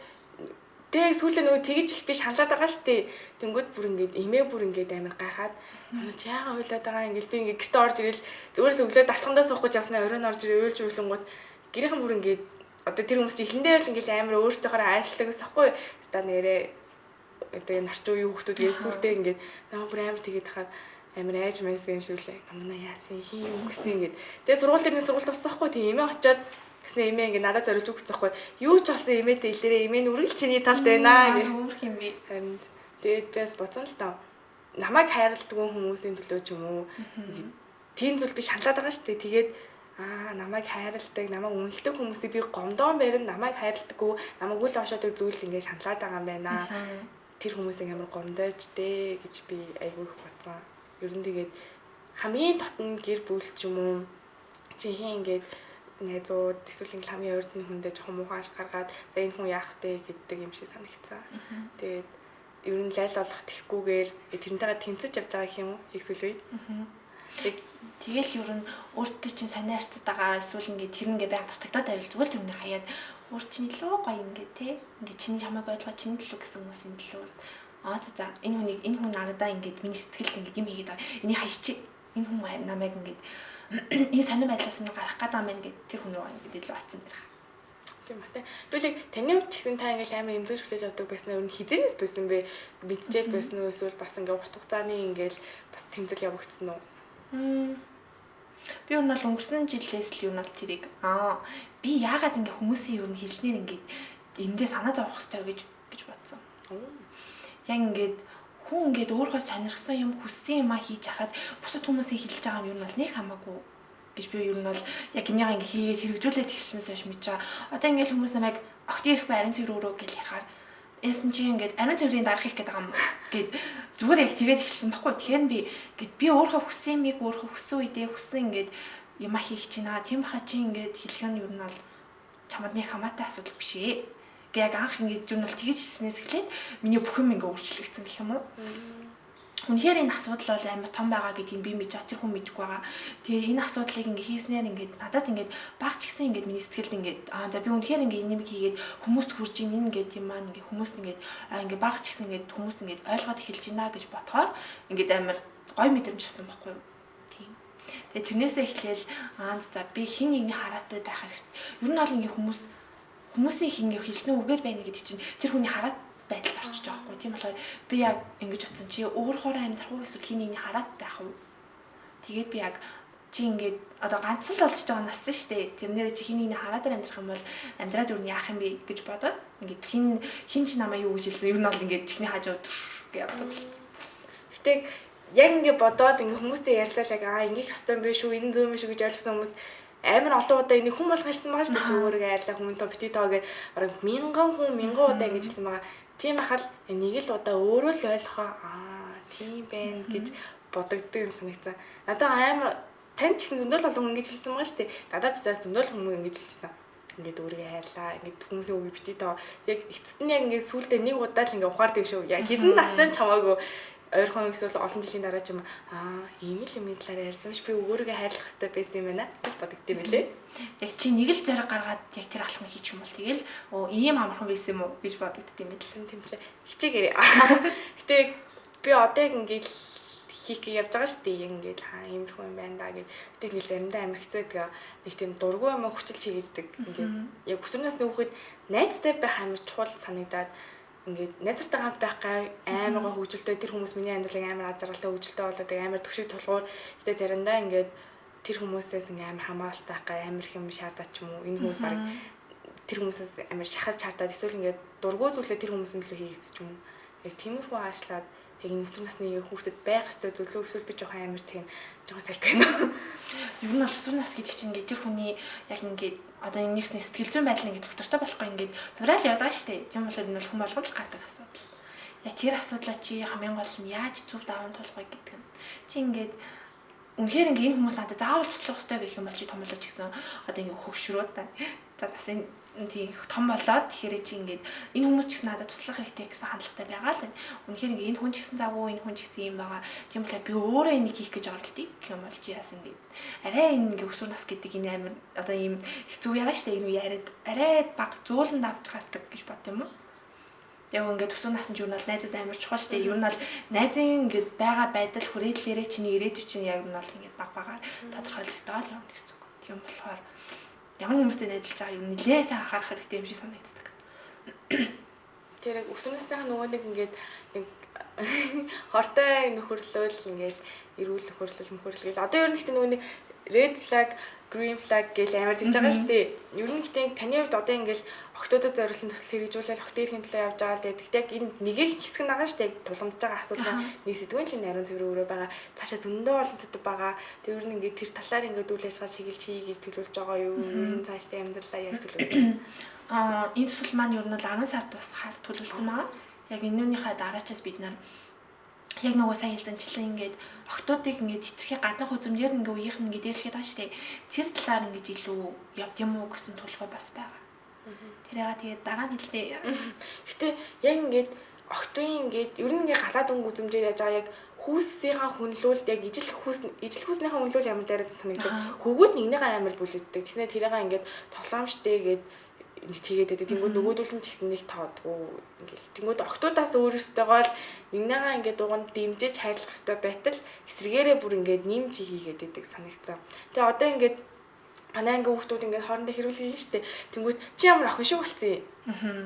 тэгээ сүүлдээ нөгөө тэгж их би шаналаад байгаа шүү дээ. Тэнгүүд бүр ингээд эмээ бүр ингээд амар гайхаад манай чи яага уйлаад байгаа ингээд би ингээд гэртээ орж ирэл зүгээр л өглөө давтахандаа суух гэж явснаа оройн орж ирээ уйлж уйлангууд гэрийнхэн бүр ингээд одоо тэр хүмүүс чи эхэндээ бол ингээд амар өөртөөхөөр аашилдаг гэсэн хгүй. Ста нэрээ одоо энэ орчин үеийн хүүхдүүд гээд сүултээ ингээд намайг бүр амар тэгээд хахад амар айж майсан юм шиг лээ. Намна яасан хин юм гэсэн ингээд. Тэгээ сургууль дээр нэг сургууль туссан хгүй тийм эмээ очиод гэснэ эмээ ингээд надад зориулж өгсөн хгүй. Юу ч болсон эмээтэй илэрээ эмээ нь үргэлж чиний талд байна гэх. Өөрх юм бэ. Харин тэгээд би бас бодсон л таа. Намайг хайрладаг хүмүүсийн төлөө ч юм уу ингээд тийм зүйл би шаналаад байгаа шүү дээ. Тэгээд намайг хайрладаг, намайг үнэлдэг хүмүүсийг би гомдоон барин намайг хайрладаггүй, намайг үл ошоодог зүйл ингээд шаналаад байгаа юм байна. Тэр хүмүүсийг амар гомдоож дээ гэж би айгүй их бодсон. Ер нь тэгээд хамгийн дотн гэр бүл ч юм уу жинхэнэ ингээд найзууд эсвэл ингээд хамгийн ойртны хүндээ жоохон муухай аш гаргаад за энэ хүн яах вэ гэдэг юм шиг санагцсан. Тэгээд ер нь лайл болох тэхгүүгээр тэрнтэйгээ тэмцэж явж байгаа гэх юм уу? Яг зүйл үе. Тэгэл ер нь өөртөө чинь сонио харьцаад байгаа эсвэл ингээд тэр ингээд байнга дутагдаад байвал зүгээр л тэрнийг хаяад өөр чинь илүү гоё ингээд те ингээд чиний чамайг ойлгоо чиний төлөө гэсэн хүмүүсийн төлөө аа за энэ хүнийг энэ хүн нададаа ингээд миний сэтгэлд ингээд юм хийгээд байгаа энийг хайчи энэ хүн намайг ингээд энэ сонин байдлаас минь гарах гээд байгаа юм байна гэд тэр хүн рүү ингээд илүү очсон дэрх. Тийм ба те. Тэгвэл таны хувьд ч гэсэн та ингээл амар эмзэгж хүлээж авдаг байснаа ер нь хизэнээс байсан бэ? Мэдчихэд байсан уу эсвэл бас ингээ урт хугацааны ингээл бас тэмцэл явагдсан уу? Би ер нь бол өнгөрсөн жилээс л ер нь бол тэрийг би яагаад ингээ хүмүүсийн ер нь хэлснээр ингээд эндээ санаа зовох хэрэгтэй гэж бодсон. Яг ингээд хүн ингээд өөрийнхөө сонирхсан юм хүссэн юмаа хийж хахад бусад хүмүүсийн хэлж байгаа юм ер нь бол нэг хамаагүй гэж би ер нь бол яг энийгээ ингээ хийгээд хэрэгжүүлээд эхэлснээс хойш мэдж байгаа. Одоо ингээл хүмүүс намайг огт ярих бай ариун цэвэр өрөө гэж ярихаар Эсэн чи ингээд ариун цэврийн дарах хийх гээд байгаа юм гэд зүгээр яг тэгээд эхэлсэн баггүй. Тэгэхээр би ингээд би өөрөө хүссэн юмыг өөрөө хүссэн үедээ хүссэн ингээд юма хийх чинь аа тийм баха чи ингээд хэлэх нь юу нь бол чамд нэг хамаатай асуудал биш ээ. Гэ яг анх ингээд юу нь бол тэгэж хэлснээс эхлээд миний бүх юм ингээд өөрчлөгдсөн гэх юм уу. Үнэхээр энэ асуудал бол амар том байгаа гэдгийг би мэдж байгаа. Тэр хүн мэдэхгүй байгаа. Тэгээ энэ асуудлыг ингээ хийснээр ингээд надад ингээд баг ч гэсэн ингээд миний сэтгэлд ингээд аа за би үнэхээр ингээ энэ юм хийгээд хүмүүст хүрж ийн энэ ингээд юм маань ингээ хүмүүст ингээд ингээ баг ч гэсэн ингээд хүмүүс ингээд ойлгоод эхэлж байна гэж бодохоор ингээд амар гой мэдрэмж авсан байхгүй юу? Тийм. Тэгээ тэрнээсээ эхлээл аа за би хин нэгний хараатай байх хэрэгтэй. Ер нь бол ингээ хүмүүсийн хин ингээ хэлсэн үгээр байна гэдэг чинь тэр хүний хараад байдалд орчиж байгаа хгүй. Тийм болохоор би яг ингэж утсан чи өөрөөрөө амьдрах уу эсвэл хин нэгний хараад байх уу? Тэгээд би яг чи ингээд одоо ганц л болчихж байгаа нассан шүү дээ. Тэрнээр чи хин нэгний хараад амьдрах юм бол амьдраад юу яах юм бэ гэж бодоод ингээд хин ч намайг юу гэж хэлсэн. Ер нь бол ингээд чихний хажуу гэж явдаг болсон. Гэтэ яг ингээд бодоод ингээд хүмүүстэй ярилцаал яг аа ингэх ёстой юм биш үү, энэ зөв юм биш үү гэж ойлгосон хүмүүс амар олон удаа энийг хүн болгон хэлсэн байгаа шүү дээ. Чи өөрийгөө хайрлаа хүмүүс тоо бити тоо гэж бараг мянган хүн мянган удаа ингэж хэлсэн байгаа. Тийм ахал нэг л удаа өөрөө л ойлгохоо аа тийм байна гэж бодогддог юм санагдсан. Надад амар тань ч гэсэн зөндөл олон хүн ингэж хэлсэн байгаа шүү дээ. Надад ч заас зөндөл хүмүүс ингэж хэлчихсэн. Ингээд өөрийгөө хайрлаа. Ингээд хүмүүсийн үгийг бити тоо. Яг эцэст нь яг ингээд сүулдэ нэг удаа л ингээд ухаар дэвшөө. Яг хэдэн настай ч хамаагүй ойрхон эсвэл олон жилийн дараа ч юм аа ийм л юмны талаар ярьсан ш би өөрийгөө хайрлах хэрэгтэй байсан юм байна гэж бодогд юм лээ. Яг чи нэг л зориг гаргаад яг тэр алхмыг хийчих юм бол тэгэл оо ийм амархан байсан юм уу гэж бодогд юм л. Тийм лээ. Хичээгээрэй. Гэтэ би одоо яг ингээд хийх гэж явж байгаа шүү дээ. Яг ингээд хаа иймэрхүү юм байна да гэж. Гэтэ ингээд заримдаа амар хэцүү байдаг. Нэг тийм дургүй юм хүчил чигээддэг. Ингээд яг өсвөр насны хүүхэд найзтай байх амар чухал санагдаад ингээд найзартаа хамт байх гай амар гоо хөгжилтэй тэр хүмүүс миний амьдралыг амар аз жаргалтай хөгжилтэй болоод амар төвшиг тулгуур. Гэтэ заримдаа ингээд тэр хүмүүсээс ингээд амар хамааралтай байх гай амар их юм шаардаад ч юм уу энэ хүмүүс баг тэр хүмүүсээс амар шахаж шаардаад эсвэл ингээд дургүй зүйлээ тэр хүмүүсийн төлөө хийгдэж ч юм уу. Яг тиймэрхүү аашлаад яг энэ өсвөр насны хүүхдэд байх ёстой зүйлөө эсвэл би жоохон амар тийм жоохон сайк байна. Ер нь бол өсвөр нас гэдэг чинь ингээд тэр хүний яг ингээд одоо энэ нэгсний сэтгэл зүйн байдал ингээд доктортой болохгүй ингээд хувраал явдаг шүү дээ. Тийм болохоор энэ бол хүн болгонд л гардаг асуудал. Яг тэр асуудлаа чи хамгийн гол нь яаж зөв даван туулах вэ гэдэг нь. Чи ингээд үнэхээр ингээд энэ хүмүүс надад заавал туслах ёстой гэх юм бол чи том болоо ч гэсэн одоо ингээд хөгшрөөд байна. За бас энэ тийм том болоод тэгэхээр чи ингээд энэ хүмүүс ч гэсэн надад туслах хэрэгтэй гэсэн хандлагатай байгаа л байна. Үнэхээр ингээд энэ хүн ч гэсэн завгүй, энэ хүн ч гэсэн юм байгаа. Тийм болохоор би өөрөө энийг хийх гэж оролдъё гэх юм бол чи яасан ингээд арай энэ ингээд өсвөр нас гэдэг энэ амар одоо ийм хэцүү ягаа штэ энэ үе яриад арай баг зууланд авч гардаг гэж бод юм уу? Яг ингээд өсвөр насны журнал найзууд амар чухал штэ. Ер нь бол найзын ингээд байгаа байдал хүрээллээрээ чиний ирээдүй чинь яг нь бол ингээд баг багаар тодорхойлогдоол явна гэсэн үг. Тийм болохоор ямар хүмүүстэй найзалж байгаа юм нэлээ сайн анхаарах хэрэгтэй юм шиг санагддаг. Тэр яг өсвөр насныхаа нөгөө нэг ингээд нэг хортой нөхөрлөл ингээд эрүүл нөхөрлөл мөхөрлөл гэл одоо ер нь гэхдээ нөгөө нэг red flag, green flag гэл амар тэгж байгаа шүү дээ. Ер нь гэхдээ таны хувьд одоо ингээд охтуудад зориулсан төсөл хэрэгжүүлэл охтын эрхийн төлөө явж байгаа л дээ. Тэгтээ яг энэ нэг их хэсэг нь байгаа шүү дээ. Тулгамдж байгаа асуудал нэг сэдвийн л ариун цэвэр өрөө байгаа. Цаашаа зөндөө олон сэдв байгаа. Тэг ер нь ингээд тэр талаар ингээд үйл ажиллагаа чиглэж хий гэж төлөвлөж байгаа юу? Ер нь цаашдаа амьдралаа яаж төлөвлөж байна? Аа энэ төсөл маань ер нь бол 10 сард дуусахаар төлөвлөсөн байгаа. Яг энүүнийхээ дараачаас бид нар яг нөгөө сайн хэлсэнчлэн ингээд охтуудыг ингээд хитрхи гаднах үзмжээр ингээд үеийнх нь ингээд дээрлэхэд байгаа шүү дээ. Тэр талаар ингээд илүү явд юм уу гэсэн төлөвлөгөө бас байгаа. Тэрийг тэгээд дараа нь хэллээ. Гэтэ яг ингээд охтын ингээд ер нь ингээд гадаад өнгө үзмжээр яаж байгаа яг хүүсийнхаа хүнлүүлд яг ижил хүүснийхаа хүнлүүл ямар дээр санагдав. Хөвгүүд нэгнийхээ амар бүлэгддэг. Тэгснэ тэрийг ингээд тоглоомжтэй гээд нэг тэгээд байдаг. Тэнгүүд нөгөөдөл нь ч гэсэн нэг тоодгүй ингээл. Тэнгүүд охтуудаас өөрөөстэйгоо л нэгнээгаа ингээд дуганд дэмжиж хайрлах ёстой байтал эсрэгээрээ бүр ингээд нэмж хийгээд байдаг санагцсан. Тэгээ одоо ингээд манай анги хүүхдүүд ингээд хоорондоо хэрүүл хийн штэ. Тэнгүүд чи ямар охин шиг болцсон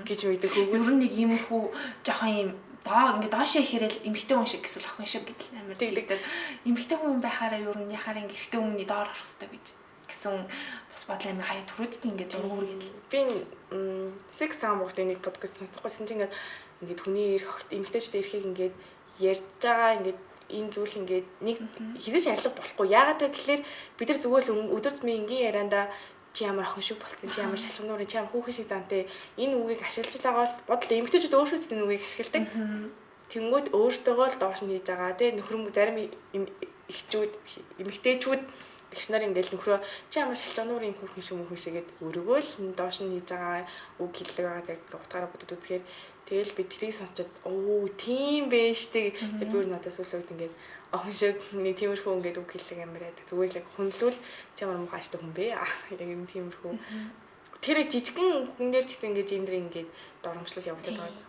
гэж мэддэг хөвгүүд. Ер нь нэг иймэрхүү жоохон юм доо ингээд доошоо ихэрээл эмэгтэй хүн шиг эсвэл охин шиг гэдэл амар тэгдэг. Эмэгтэй хүн байхаараа ер нь яхаараа ингээд эрэгтэй хүний доор орох ёстой гэж гэсэн бас бодол амар хаяа төрөөдтэй ингээд зургуур гэл. Би Sex Sound бүгдээ нэг подкаст сонсохгүйсэн чинь ингээд хүний эрх эмэгтэйчүүдийн эрхийг ингээд ярьж байгаа ингээд энэ зүйл ингээд нэг хизээч ярьлага болохгүй. Яагаад вэ гэхлээр бид нар зүгээр л өдөр тутмын энгийн яриандаа Чи ямар охин шиг болцсон, чи ямар шалхам нуурын, чи ямар хүүхэн шиг зантай энэ үгийг ашиглаж байгаа бол бодлоо эмэгтэйчүүд өөрсдөө ч энэ үгийг ашигладаг. Тэнгүүд өөртөөгөө л доош нь хийж байгаа тий нөхөр зарим эхчүүд эмэгтэйчүүд эгч нар ингээл нөхрөө чи ямар шалчаа нуурын хүүхэн шиг мөхөн шигээд өөрөөгөө л доош нь хийж байгаа үг хэллэг байгаа зэрэг утгаараа бодод үзэхээр тэгэл би тэрийг сонсчод оо тийм бэ штэ би өөр надад сүүл үед ингээд охин шиг нэг тиймэрхүү ингээд үг хэллэг амар яадаг. Зүгээр л яг хүнлүүл чи ямар муухай ааштай хүн бэ? Яг юм тиймэрхүү. Тэр жижигэн хүн дээр ч гэсэн ингээд гендер ингээд доромжлол явагдаад байгаа.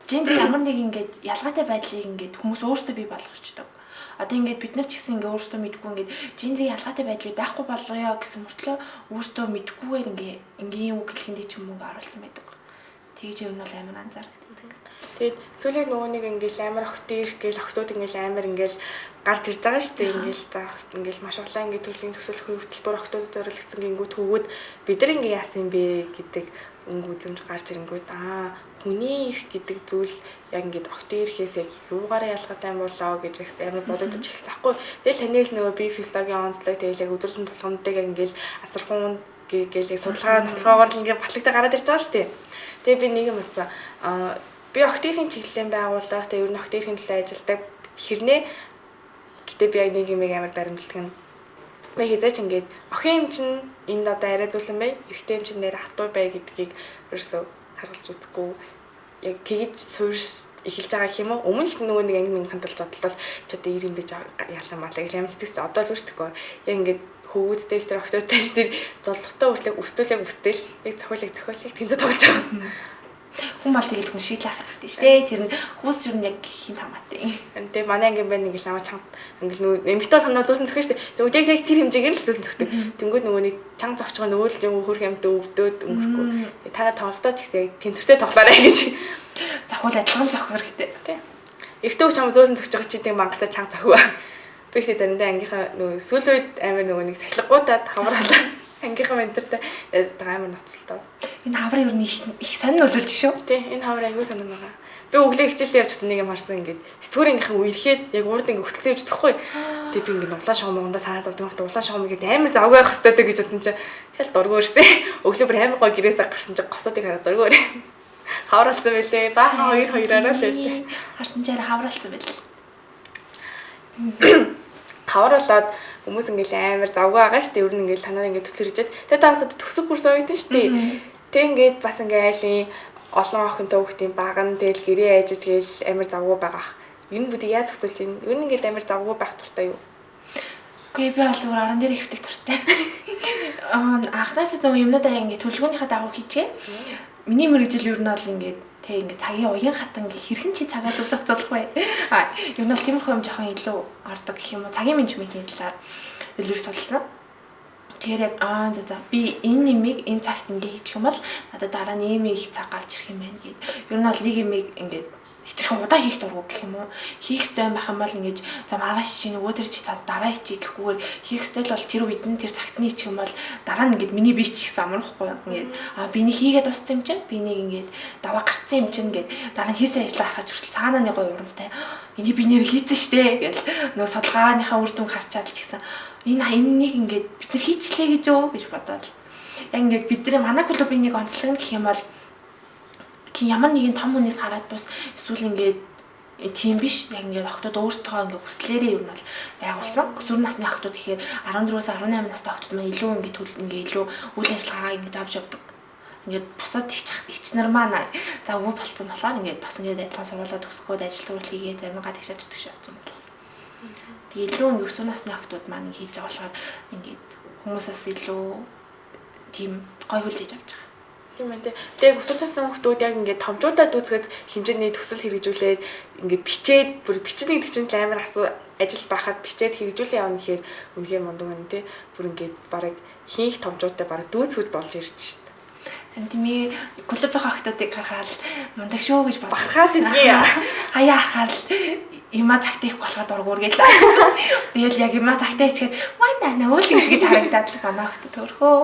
Гендер ямар нэг ингээд ялгаатай байдлыг ингээд хүмүүс өөрсдөө бий болгочдөг. Одоо ингээд бид нар ч гэсэн ингээд өөрсдөө мэдгүй ингээд гендрийн ялгаатай байдлыг байхгүй болгоё гэсэн мөртлөө өөрсдөө мэдгүйгээр ингээд энгийн үг хэлхэндээ ч юм уу ингээд оруулсан байдаг. Тэгж юм бол амар анзаардаг. Тэгээд сүүлийн нөгөө нэг ингээл амар охтын ирэх гээл охтууд ингээл амар ингээл гарч ирж байгаа шүү дээ. Ингээл за ингээл маш олон ингээд төрлийн төсөл хөтөлбөр охтуудад зориулагдсан гингүүд хөвгүүд бид нар ингээ яасан юм бэ гэдэг өнгө үзэмж гарч ирэнгүүт аа хүний ирэх гэдэг зүйл яг ингээд охтын ирэхээс яг юугаараа ялгаатай юм болоо гэж амар бодогдож эхэлсэн аахгүй. Тэгэл танаас нөгөө би физиологийн онцлог тэгэл яг өдөр тутамдыг ингээл асархуун гээл судалгаа нотлогоогоор л ингээд батлагтай гараад ирж байгаа шүү дээ. Тэгээ би нэг юм утсан. Би охт эрхийн чиглэлийн байгууллага тэгээ ер нь охт эрхийн төлөө ажилладаг хэрнээ гэтээ би яг нэг юм амар баримтлагдаг нь би хизээч ингээд охин юм чинь энд одоо арай зүйлэн бай эрэгтэй юм чинь нэр хатуу бай гэдгийг ерөөсөө харгалж үзэхгүй яг тэгж суурь эхэлж байгаа гэх юм уу өмнө их нөгөө нэг анги минь хандал зодлол ч одоо ир юм гэж ялан малаа гэж амжилт гэсэн одоо л өөртөхгүй яг ингээд хөвгүүдтэй ч тэр охтуудтай ч тэр зодлохтой хүртлэх өстөлэг өстөл яг цохиолыг цохиолыг тэнцээ тоглож байгаа. Хүн бол тэгэл хүн шиг л ах хэрэгтэй шүү дээ. Тэр нь хүмүүс юу нь яг хин хамаатай. Тэгээ манай анги байна ингээл намайг чанга ингээл нөгөө эмэгтэй бол хамнаа зөөлөн зөхөн шүү дээ. Тэгвэл яг тэр хэмжээгээр л зөөлөн зөхдөг. Тэнгүүд нөгөө нэг чанга зогч байгаа нөгөө л юм хөрх юмтай өвдөд өнгөрөхгүй. Та нар тоглолтоо ч гэсэн яг тэнцвэртэй тоглоорой гэж. Зохиол адилхан зохих хэрэгтэй. Тий. Эрэгтэй хүн чам зөөлөн зөхөж байгаа чи тийм мангартаа чанга зохио. Би ихтэй заримдаа ангийнхаа нөгөө сүүлийн үед амар нөгөө нэг сахилгуудад хавраалаа. Ангийнхаа ментортай амар ноцолтой. Энэ хаврын ер нь их сонин нөлөөлж шүү. Тий, энэ хавар аягүй сонин байгаа. Би өглөө хичээлээ явж байхдаа нэг юм харсан ингээд сэтгүүр ангийнхан үерхэд яг урд ингээд хөтөлсөн явж чадахгүй. Тэгээ би ингээд улаан шугам ундаа санаа зовдөг юм. Улаан шугам ингээд амар завгүй байх хэвээр гэж бодсон чинь шал дургүй ирсэн. Өглөө бүр амар гой гэрээсээ гарсан чинь госуудыг хараад дургүй ирээ. Хавар болсон байлээ. Баахан хоёр хоёраараа л байлээ. Харсан чаар хавар болсон байлээ. Хавар болоод хүмүүс ингээл амар завгүй байгаа шүү дээ. Ер нь ингээл танаар ингээд төсөл хэрэгжээд. Тэгээ та бас төсөв бүр суугдэн шүү дээ. Тэг ингээд бас ингээ айлын олон охинтой хүүхдийн баг нь тэгэл гэрээ ажил тэгэл амар завгүй байгаа. Ер нь бүгдийг яаж зохицуулж байна? Ер нь ингээд амар завгүй байх дуртай юу? Үгүй би бол зүгээр орон дээр ихвдэг дуртай. Анхнаасаа зөв юмнуудаа ингээд төлөвлөгөөнийхөө дагуу хийчихээ. Миний мэргэжил ер нь бол ингээд тэг ингээд цагийн уян хатан ингээд хэрхэн чи цагаа зөв зохицуулах вэ? А ер нь бол тиймэрхүү юм жоохон илүү ордог гэх юм уу? Цагийн менежментийн талаар илүү судалсан. Тэгэхээр яг за би энэ нэмийг энэ цагт ингээ хийчих юм бол надад дараа нь ийм их цаг гарч ирэх юм байна гэд. Ер нь бол нэг юмыг ингээд хэтэрхэн удаан хийх дургу гэх юм уу? Хийх ёстой байх юм бол ингэж за маргааш чи нөгөө тэр чи цад дараа хийчих гэхгүйгээр хийх ёстой л бол тэр үед нь тэр цагт нь хийчих юм бол дараа нь ингээд миний бие ч ихсэн амар ихгүй юу? Ингээд би нэг хийгээд дууссан юм чинь би нэг ингээд даваа гарцсан юм чинь гээд дараа нь хийсэн ажлаа харахад хүртэл цаанаа нэг гоё урамтай. Энийг би нэр хийцэн штэ гэл нөгөө судалгааныхаа үр дүн харчаад л ч гэсэн энэ нэг ингээд бид нар хийчлээ гэж юу гэж бодоод яг ингээд бидний манай клубын нэг онцлог нь гэх юм бол ямар нэгэн том хүнээс хараад бус эсвэл ингээд тийм биш яг ингээд охтууд өөрсдөө ингээд хүслээрээ ер нь бол байгуулсан. Өсвөр насны охтууд гэхээр 14-өөс 18 настай охтууд маань илүү ингээд ингээд илүү үйл ажиллагаагаа ингээд авч явдаг. Ингээд бусад ихч нар маань завгүй болцсон болохоор ингээд бас ингээд адилхан сургуулаа төгсгөөд ажил төрөл хийгээ заримгаа тэгшээ түтгш явсан байна. Тэгээ илүү ингээд өсвөр насны охтууд маань ингээд хийж байгаа болохоор ингээд хүмүүсээс илүү тийм гоё хүлээж авч байгаа. Тийм ээ. Тэгээ өсвөр насны хүүхдүүд яг ингээд томчуудаа дүүцгээд хэмжээний төсөл хэрэгжүүлээд ингээд бичээд бүр бичнэ гэдэг чинь амар асуу ажил байхад бичээд хэрэгжүүлээ явна гэхээр үнэхээр мундаг байна тий. Бүр ингээд бараг хийх томчуудтай бараг дүүцгүүд болж ирж шít. Тийм ээ. Клубын охтуудыг харахаар мундаг шүү гэж бахархаал гэдгийг. Хаяа харахаар юма цагтаа их болохоор дургуур гэлээ. Тэгэл яг юма цагтаа ичгээд манай наа үйл гэж харагдаад л манай охтод төрхөө.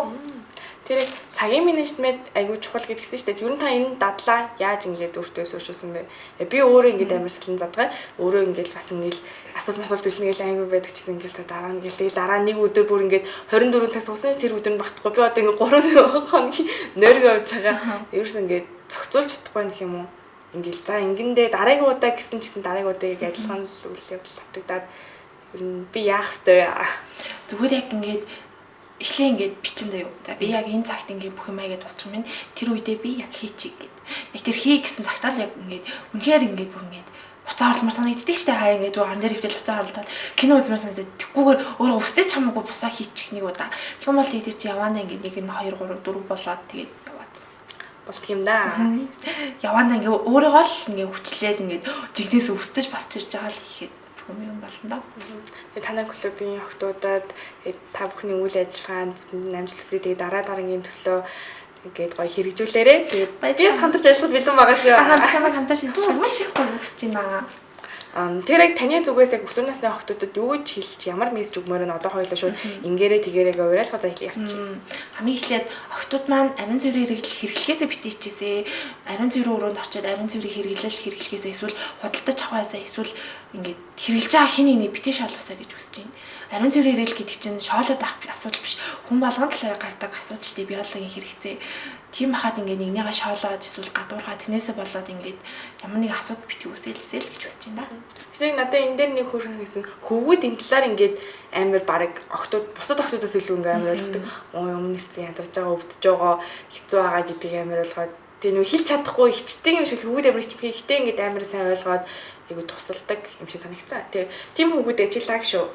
Тэр цагийн менежмент айгүй чухал гэдгсэн шүү дээ. Ер нь та энэ дадлаа яаж ингэж өөртөө суурьшуулсан бэ? Би өөрөө ингэж амар салан задгаа. Өөрөө ингэж бас ингэж асуулт масуулт бэлнэ гэж айгүй байдаг чийсэн ингээл та дараа нь ингээл тэгэл дараа нэг өдөр бүр ингэж 24 цаг суусан тэр өдөр нь багтахгүй. Би одоо ингэ 3 хоногийн нойрог явж байгаа. Ерөөс ингэж зохицуулж чадахгүй гэх юм уу? Ингээл за ингэндээ дараагийн удаа гэсэн чисэн дараагийн удаагийг адилхан л үйл явдал татагдаад ер нь би яах ёстой вэ? Зүгээр яг ингээд эхлээ ингээд бичин заяа. За би яг энэ цагт ингээд бүх юм аяга дуусчих юм. Тэр үедээ би яг хийчих гээд. Яг тэр хий гэсэн цагтаа л яг ингээд үнэхээр ингээд бүр ингээд хуцаа орломор санагддаг штэ. Хаяа ингээд зүгээр хан дээр хөвтөл хуцаа орлоод кино үзмээр санагдаад тэггүйгээр өөрөө өвстэй ч хамаагүй бусаа хийчих нэг удаа. Тэгм бол тэр чи яваана ингээд нэг нь 2 3 4 болоод тэгээд яваад болдго юм да. Яваана ингээд өөрийгөө л ингээд хүчлээд ингээд жигнээс өвсдөж босч ирж байгаа л хийхэд юм болно да. Тэгээ танай клубын охтуудад та бүхний үйл ажиллагаанд бүтэнд амжилт хүсье. Тэгээ дараа дараагийн төслөө ингээд гоё хэрэгжүүлээрэ. Тэгээд би бас хамтарч ажиллахад бэлэн байгаа шүү. Аа би чамайг хамтарч ажиллах маш их гоё хүсэж байна. Тэр яг таны зүгээс яг өсвөр насны охтуудад юу гэж хэлж ямар мессеж өгмөр нь одоо хоёлоо шууд ингээрээ тэгээрээ гэ уриалгад явчих. Хамгийн эхлээд охтууд маань ариун цэврийн хэрэглэл хэрэглэхээсээ битгий хичээсээ. Ариун цэврийн өрөөнд орчоод ариун цэврийн хэрэглэл хэрэглэхээсээ эсвэл худалдаж авахаасаа эсвэл ингээд хэрэглэж байгаа хин нэгний битгий шалгасаа гэж хүсэж байна. Ариун цэврийн хэрэглэл гэдэг чинь шоолоод авах асуудал биш. Хүн болгонд л гардаг асуудал шүү дээ, биологийн хэрэгцээ. Тийм хахад ингээд нэгнийгээ шоолоод эсвэл гадуурхаа тэрнээсээ болоод ингээд ямар нэг асуудал битгий үүсээлээсэй л гэж хүсэж байна да. Тэгэхээр надад энэ дээр нэг хөрсөн гэсэн хөвгүүд энэ талаар ингээд амар бараг охтууд бусад охтуудаас илүү ингээд амар ойлгодог. Оо өмнө ирсэн ядарч байгаа, өвдөж байгаа, хэцүү байгаа гэдгийг амар ойлгоод тэгээ нөө хэлж чадахгүй хичдэг юм шиг хөвгүүд амар хичмхий ихтэй ингээд амар сайн ойлгоод айгу тусалдаг юм шиг санагцсан. Тэгээ тийм хөвгүүд чи лаг шүү.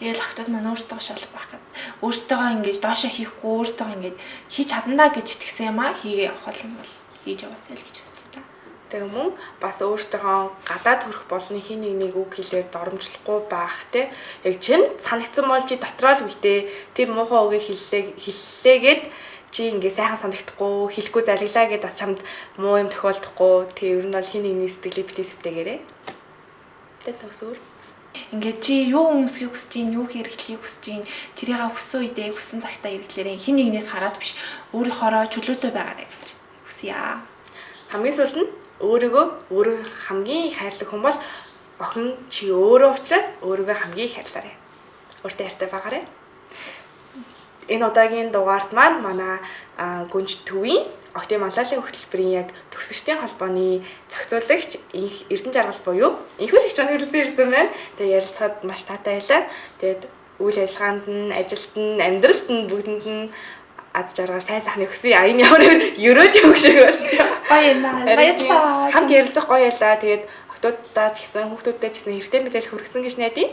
Тэгэл охтууд маань өөртөө шалах байх гэд. Өөртөөгөө ингэж доошоо хийхгүй, өөртөөгөө ингэж хийж чадна гэж итгэсэн юм аа хийгээ явах юм бол хийж яваасай л гэж хүсэж байна. Тэгээ мөн бас өөртөөхөө гадаад төрөх болны хин нэг нэг үг хэлээр доромжлохгүй байх те. Яг чин санагдсан бол чи дотроо л үлдээ. Тэр муухай үгийг хэллээгээд чи ингээ сайхан санагдахгүй, хэлэхгүй залглаа гэдээ бас чамд муу юм тохиолдохгүй. Тэгээ ер нь бол хин нэгний сэтгэлийг битгий сэвтээгээрэй. Тэ төгсөөр. Ингээд чи юу өмсөхийг хүсэж чинь, юу хэрэглэхийг хүсэж чинь, тэрийг хүссэн үедээ хүссэн цагтаа хэрэглээрэй. Хин нэгнээс хараад биш, өөрийнхоороо чөлөөтэй байгаарай гэж хүсье. Хамгийн сүүлд нь өөрийгөө өөрөө хамгийн их хайрлах хүн бол охин чи өөрөө учраас өөрийгөө хамгийн их хайрлаарай. Өөртөө хайртай байгаарай. Энэ удаагийн дугаарт маань манай Гүнж төвийн Октын Малалын хөтөлбөрийн яг төгсөгчдийн холбооны зохицуулагч инх Эрдэнэ Жаргал буюу инхүүл их чоног хүрэлцэн ирсэн байна. Тэгээ ярилцахад маш таатай байлаа. Тэгээд үйл ажиллагаанд нь, ажилд нь, амьдралд нь бүгдэнд нь аз жаргал сайн сайхныг хүсье. А энэ ямар ерөөл юм шиг болж байна. Баярлалаа. Баярлалаа. Хамт ярилцах гоё ялаа. Тэгээд октоудаа ч гэсэн хүүхдүүдтэй ч гэсэн хэрэгтэй мэдээлэл хүргэсэн гэж найдаа.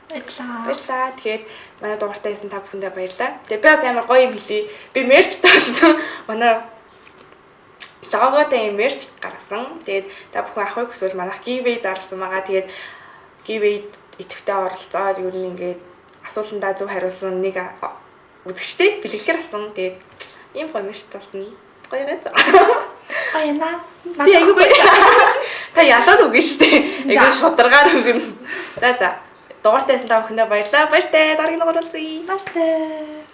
Баярлалаа. Баярлалаа. Тэгэхээр манай дугаартай байсан та бүхэндээ баярлалаа. Тэгээ би бас амар гоё юм хэлье. Би мерч таасан. Манай логотой юм мерч гаргасан. Тэгээд та бүхэн авахыг хүсвэл манайх giveaway зарласан байгаа. Тэгээд giveaway идэвхтэй оролцоод ер нь ингээд асуултандаа зөв хариулсан нэг үзэгчтэй бэлгэлэхэр асан. Тэгээд ийм гоё мерч таасан. Гоё ганц. Гоё наа. Би айгүй гоё. Та ялаад өгнө шүү дээ. Айгүй шударгаар өгнө. За за. Дугаартай байсан та бүхэндээ баярлалаа. Баяртай. Дараагийн дугаар уулзъя. Баяртай.